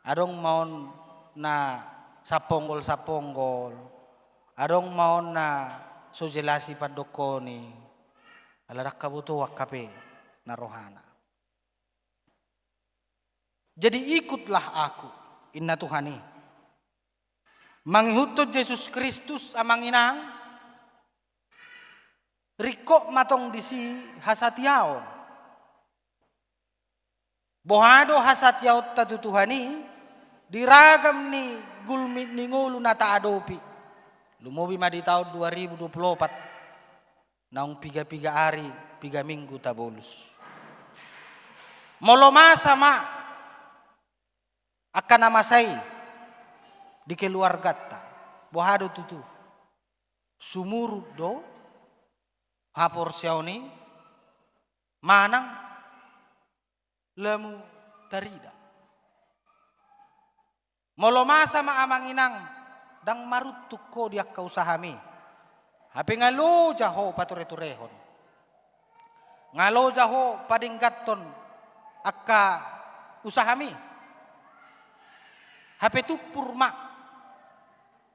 adong ma on na saponggol-saponggol, adong ma on na so jelas i pandokkon i. Ala ndang habotoan hape na rohana. Jadi ikutlah Aku, inna Tuhan i. Mangihuthon Jesus Kristus amang inang, ringkot ma tong disi hasatiaon. Boha do hasatiaonta tu Tuhan i di ragam ni gulmit ni ngolu na taadopi. Lumobi ma di taon dua ribu dua pulu opat. Naung piga-piga ari, piga minggu tabolus. Molo masa ma angka na masa i di keluarganta, boha do tutu? Sumurut do haporseaon i manang lamu tarida. Molo masa ma amang inang, ndang maruntung ho di angka usahami. Hape nga loja ho pature-turehon. Nga loja ho padengganhon angka usahami. Hape tumpur ma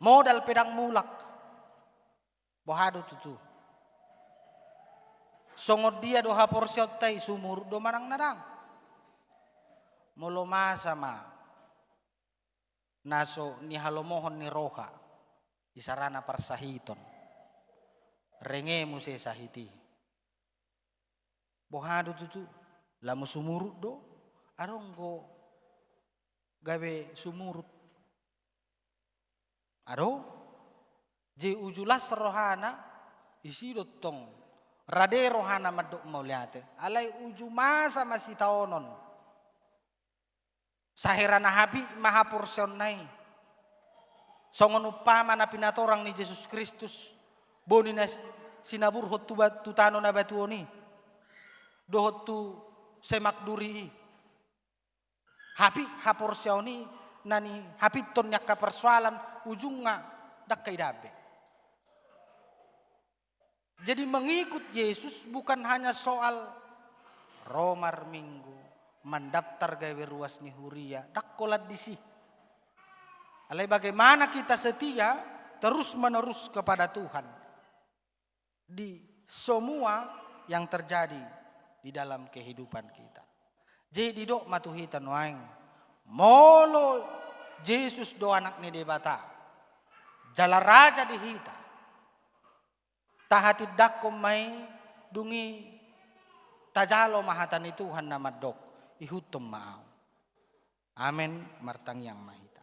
modal pe ndang mulak. Boha do tutu? Songon dia do haporseaonta i, sumurut do manang na ndang? Molo masa ma na so nihalomohon ni roha, isarana parsahiton, renge muse sahit i. Boha do tutu? Lamu sumurut do? Adong do gabe sumurut? Adong. Jadi uju las rohana, isi do tong rade rohana mandok mauliate. Alai uju masa masitaonon, sai hera na habit ma haporseaonna i. Songon umpama na pinatorang ni Jesus Kristus, boni na sinaburhon tu ba-, tu tano na batuon i dohot tu semak duri i. Habit haporseaon i, na nihapithon ni angka parsoalan, ujungna ndang haida be. Jadi mengikut Yesus bukan hanya soal ro marminggu, mandaptar gabe ruas ni huria, ndang holan disi. Alai bagaimana kita setia terus-menerus kepada Tuhan di semua yang terjadi di dalam kehidupan kita. Jadi didok ma tu hita nuaeng, molo Jesus do Anak ni Debata, jala Raja di hita, tahatindanghon ma i, dung i tajalo ma hata ni Tuhan na mandok, ihuthon ma au. Amen. Martangiang ma hita.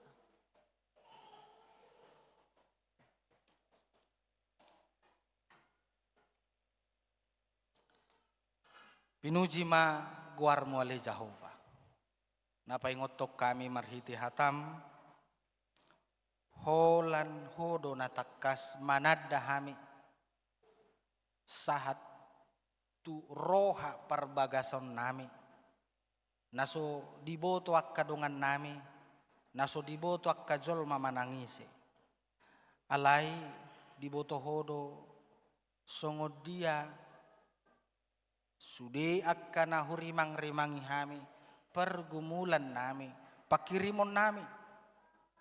Pinuji ma goarmu ale Jahowa, na paingothon hami marhite hatam, holan ho do na tangkas mananda hami sahat tu roha parbagason nami. na so diboto angka dongannami, na so diboto angka jolma manang ise. Alai diboto Ho do songon dia sude angka na hurimangrimangi hami, pergumulannami, panghirimonnami.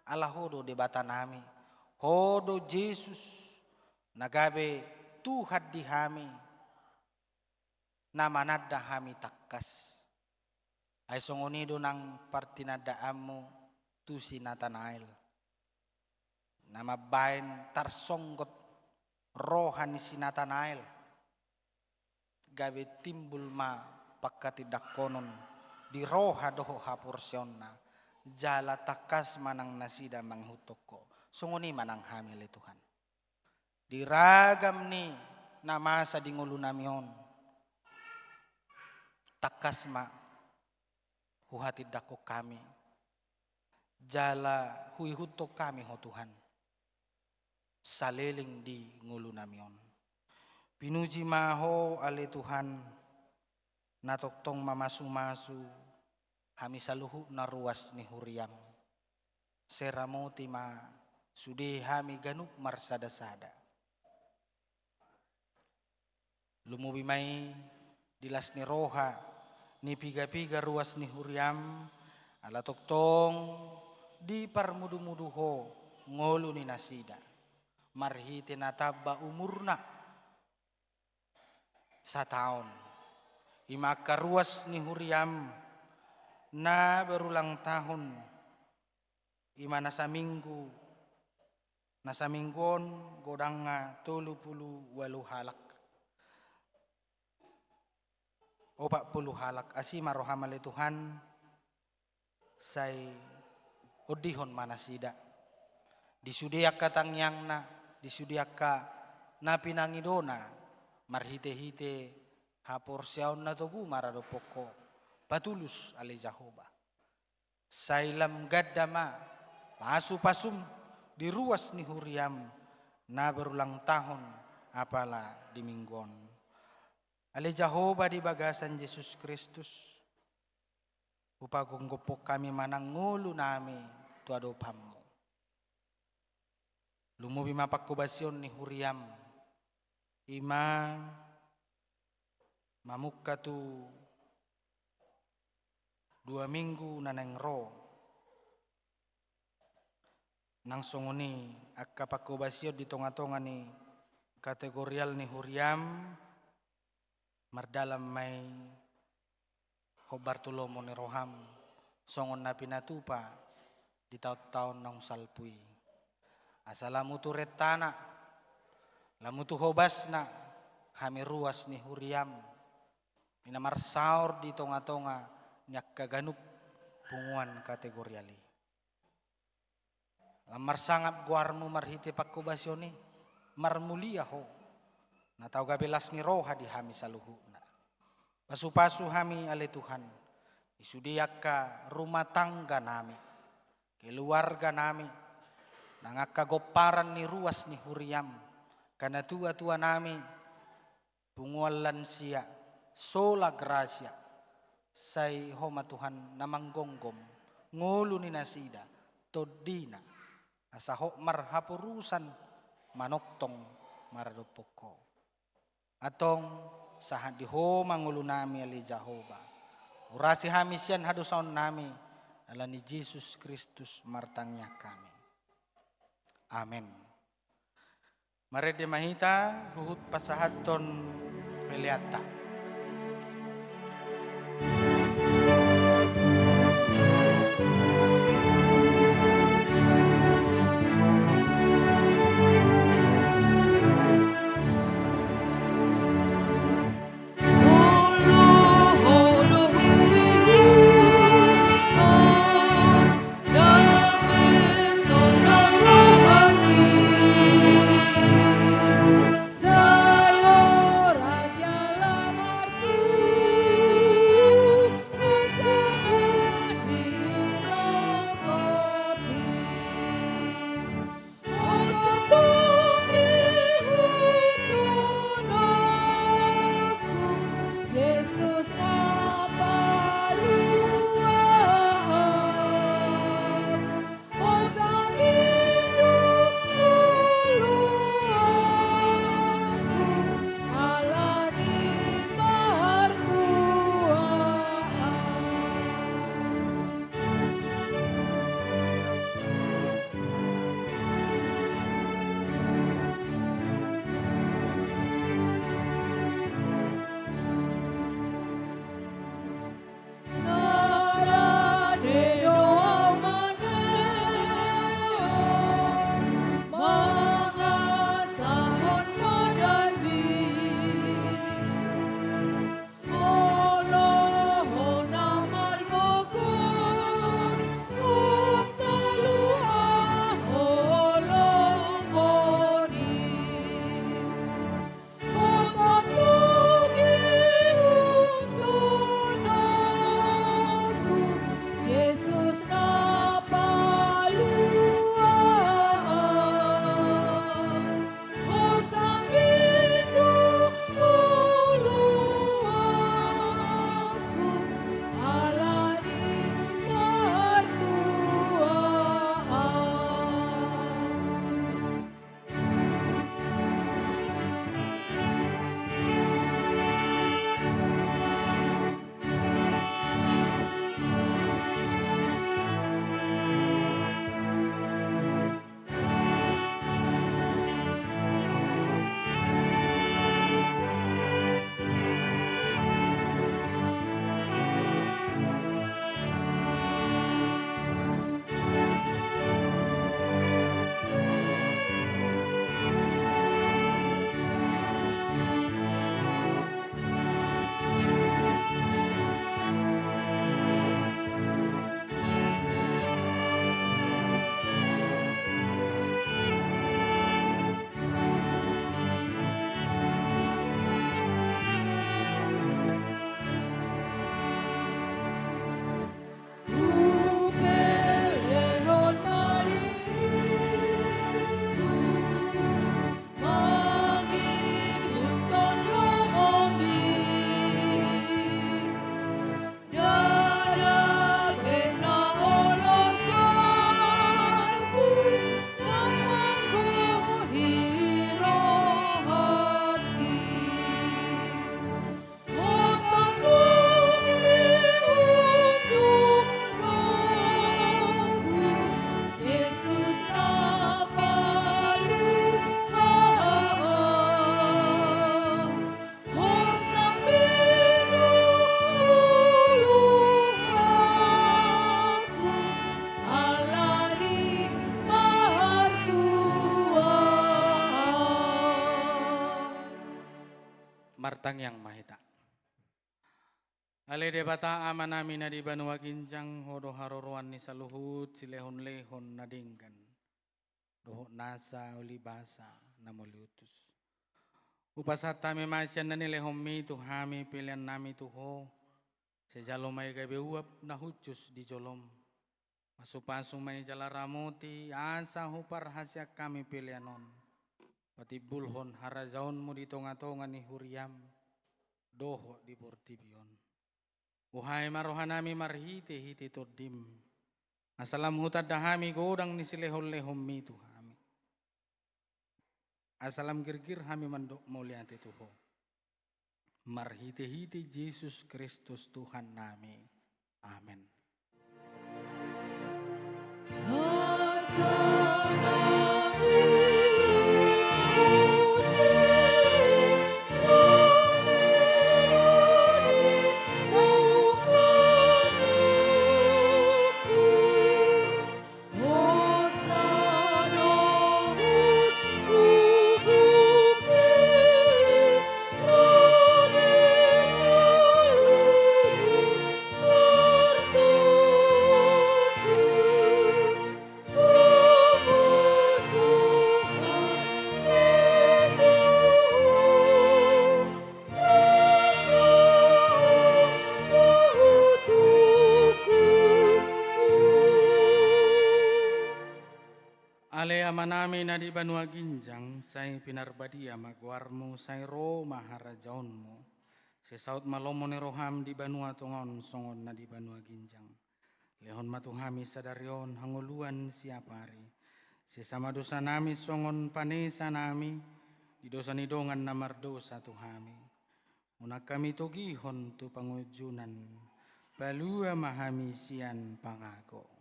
Ala Ho do Debatanami, Ho do Jesus, na gabe Tuhan di hami, na mananda hami tangkas. Ai songon i do nang partinandaanmu tu si Natanael, na mambaen tarsonggot roha ni si Natanael, gabe timbul ma pangkatindanghonon di roha dohot haporseaonna, jala tangkas ma nang nasida mangihuthon Ho. Songon i ma nang hami ale Tuhan. Di ragam ni na masa di ngolunami on, tangkas ma huhatindangkon hami, jala huihuthon hami Ho Tuhan, saleleng di ngolunami on. Pinuji ma Ho ale Tuhan, na tongtong mamasumasu hami saluhutna ruas ni huriam. Sai ramoti ma sude hami ganup marsadasada. Lumobi ma i di las ni roha ni pigapiga ruas ni huriam, ala tongtong diparmudumudu Ho ngolu ni nasida marhite na tamba umurna sataon. I ma angka ruas ni huriam na berulang tahun, i ma na saminggu, na saminggu on godangna tolu pulu ualu halak. Opat pulu halak. Asi ma roham ale Tuhan, sai ondihon ma nasida di sude angka tangiangna, di sude angka na pinangidona, marhitehite haporseaon na togu maradophon Ho. Patulus ale Jahowa. Sai lam ganda ma pasupasum di ruas ni huriam na berulang tahun apala di minggu on. Ale Jahowa di bagasan Jesus Kristus, hupagomgophon hami ma nang ngolunami tu adopanmu. Lumobi ma pangkobasion ni huriam, i ma mamungka tu dua minggu na naeng ro. Nang songon i angka pangkobasion di tongatonga ni kategorial ni huriam, mardalan ma i hombar tu lomo ni roham, songon na pinatupa di taontaon naung salpu i. Asa lam utu rentana, lam utu hobasna, hami ruas ni huriam, i na marsaor di tongatonga ni angka ganup punguan kategorial i. Lam marsangap goarmu marhite pangkobasion i, marmulia Ho, na tau gabe las ni roha di hami saluhutna. Pasupasu hami ale Tuhan, di sude angka rumah tangganami, keluarganami, nang angka gomparan ni ruas ni huriam, angka natuatuanami, punguan lansia, sola gratia, sai Ho ma Tuhan na manggomgom ngolu ni nasida, tondina, asa hot marhaporusan manongtong maradophon Ho. Antong sahat di Ho ma ngolunami ale Jahowa. Urasi hami sian hadosaonnami, ala ni Jesus Kristus martangiang hami. Amen. Marende ma hita huhut pasahathon peleanta. Martangiang ma hita. Ale Debata Amanami na di banua ginjang, Ho do haroroan ni saluhut silehonlehon na denggan dohot nasa ulibasa na mauliutus. Hupasahat hami ma sian na nilehonMi tu hami peleannami tu Ho. Sai jalo ma i gabe uap na hushus di joloM. Pasupasu ma i jala ramoti asa huparhaseang hami pelean on patimbulhon harajaonMu di tongatonga ni huriaM dohot di portibi on. Buhai ma rohanami marhitehite TondiM, asa lam hutanda hami godang ni silehonlehonMi tu hami, asa lam girgir hami mandok mauliate tu Ho. Marhitehite Jesus Kristus Tuhannami. Amen. Ale Amanami na di banua ginjang, sai pinarbadia ma goarMu, sai ro ma harajaonMu. Sai saut ma lomo ni rohaM di banua tonga on songon na di banua ginjang. Lehon ma tu hami sadari on hangoluan siapari. Sesa ma dosanami songon panesanami di dosa ni dongan na mardosa tu hami. Unang hami togihon tu pangunjunan, palua ma hami sian pangago.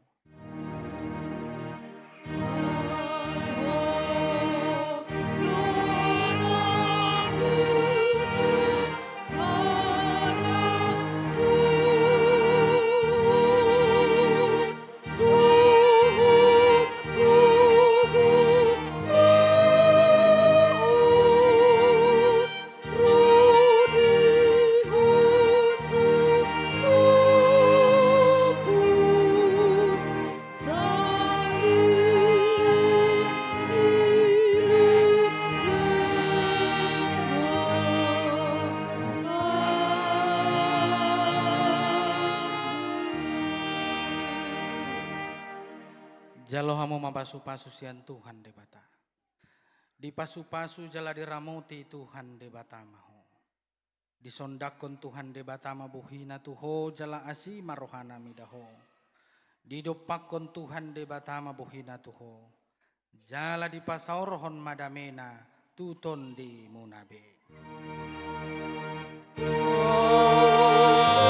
Jalo hamu ma pasupasu sian Tuhan Debata. Dipasupasu jala diramoti Tuhan Debata ma ho. Disondangkon Tuhan Debata ma bohina tu ho jala asi ma rohana mida ho. Didompakkon Tuhan Debata ma bohina tu ho jala dipasaorhon ma damena tu tondimuna be.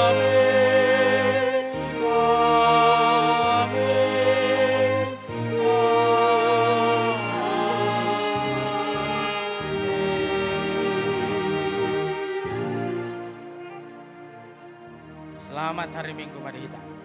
Amen. Amen. Selamat hari Minggu ma di hita.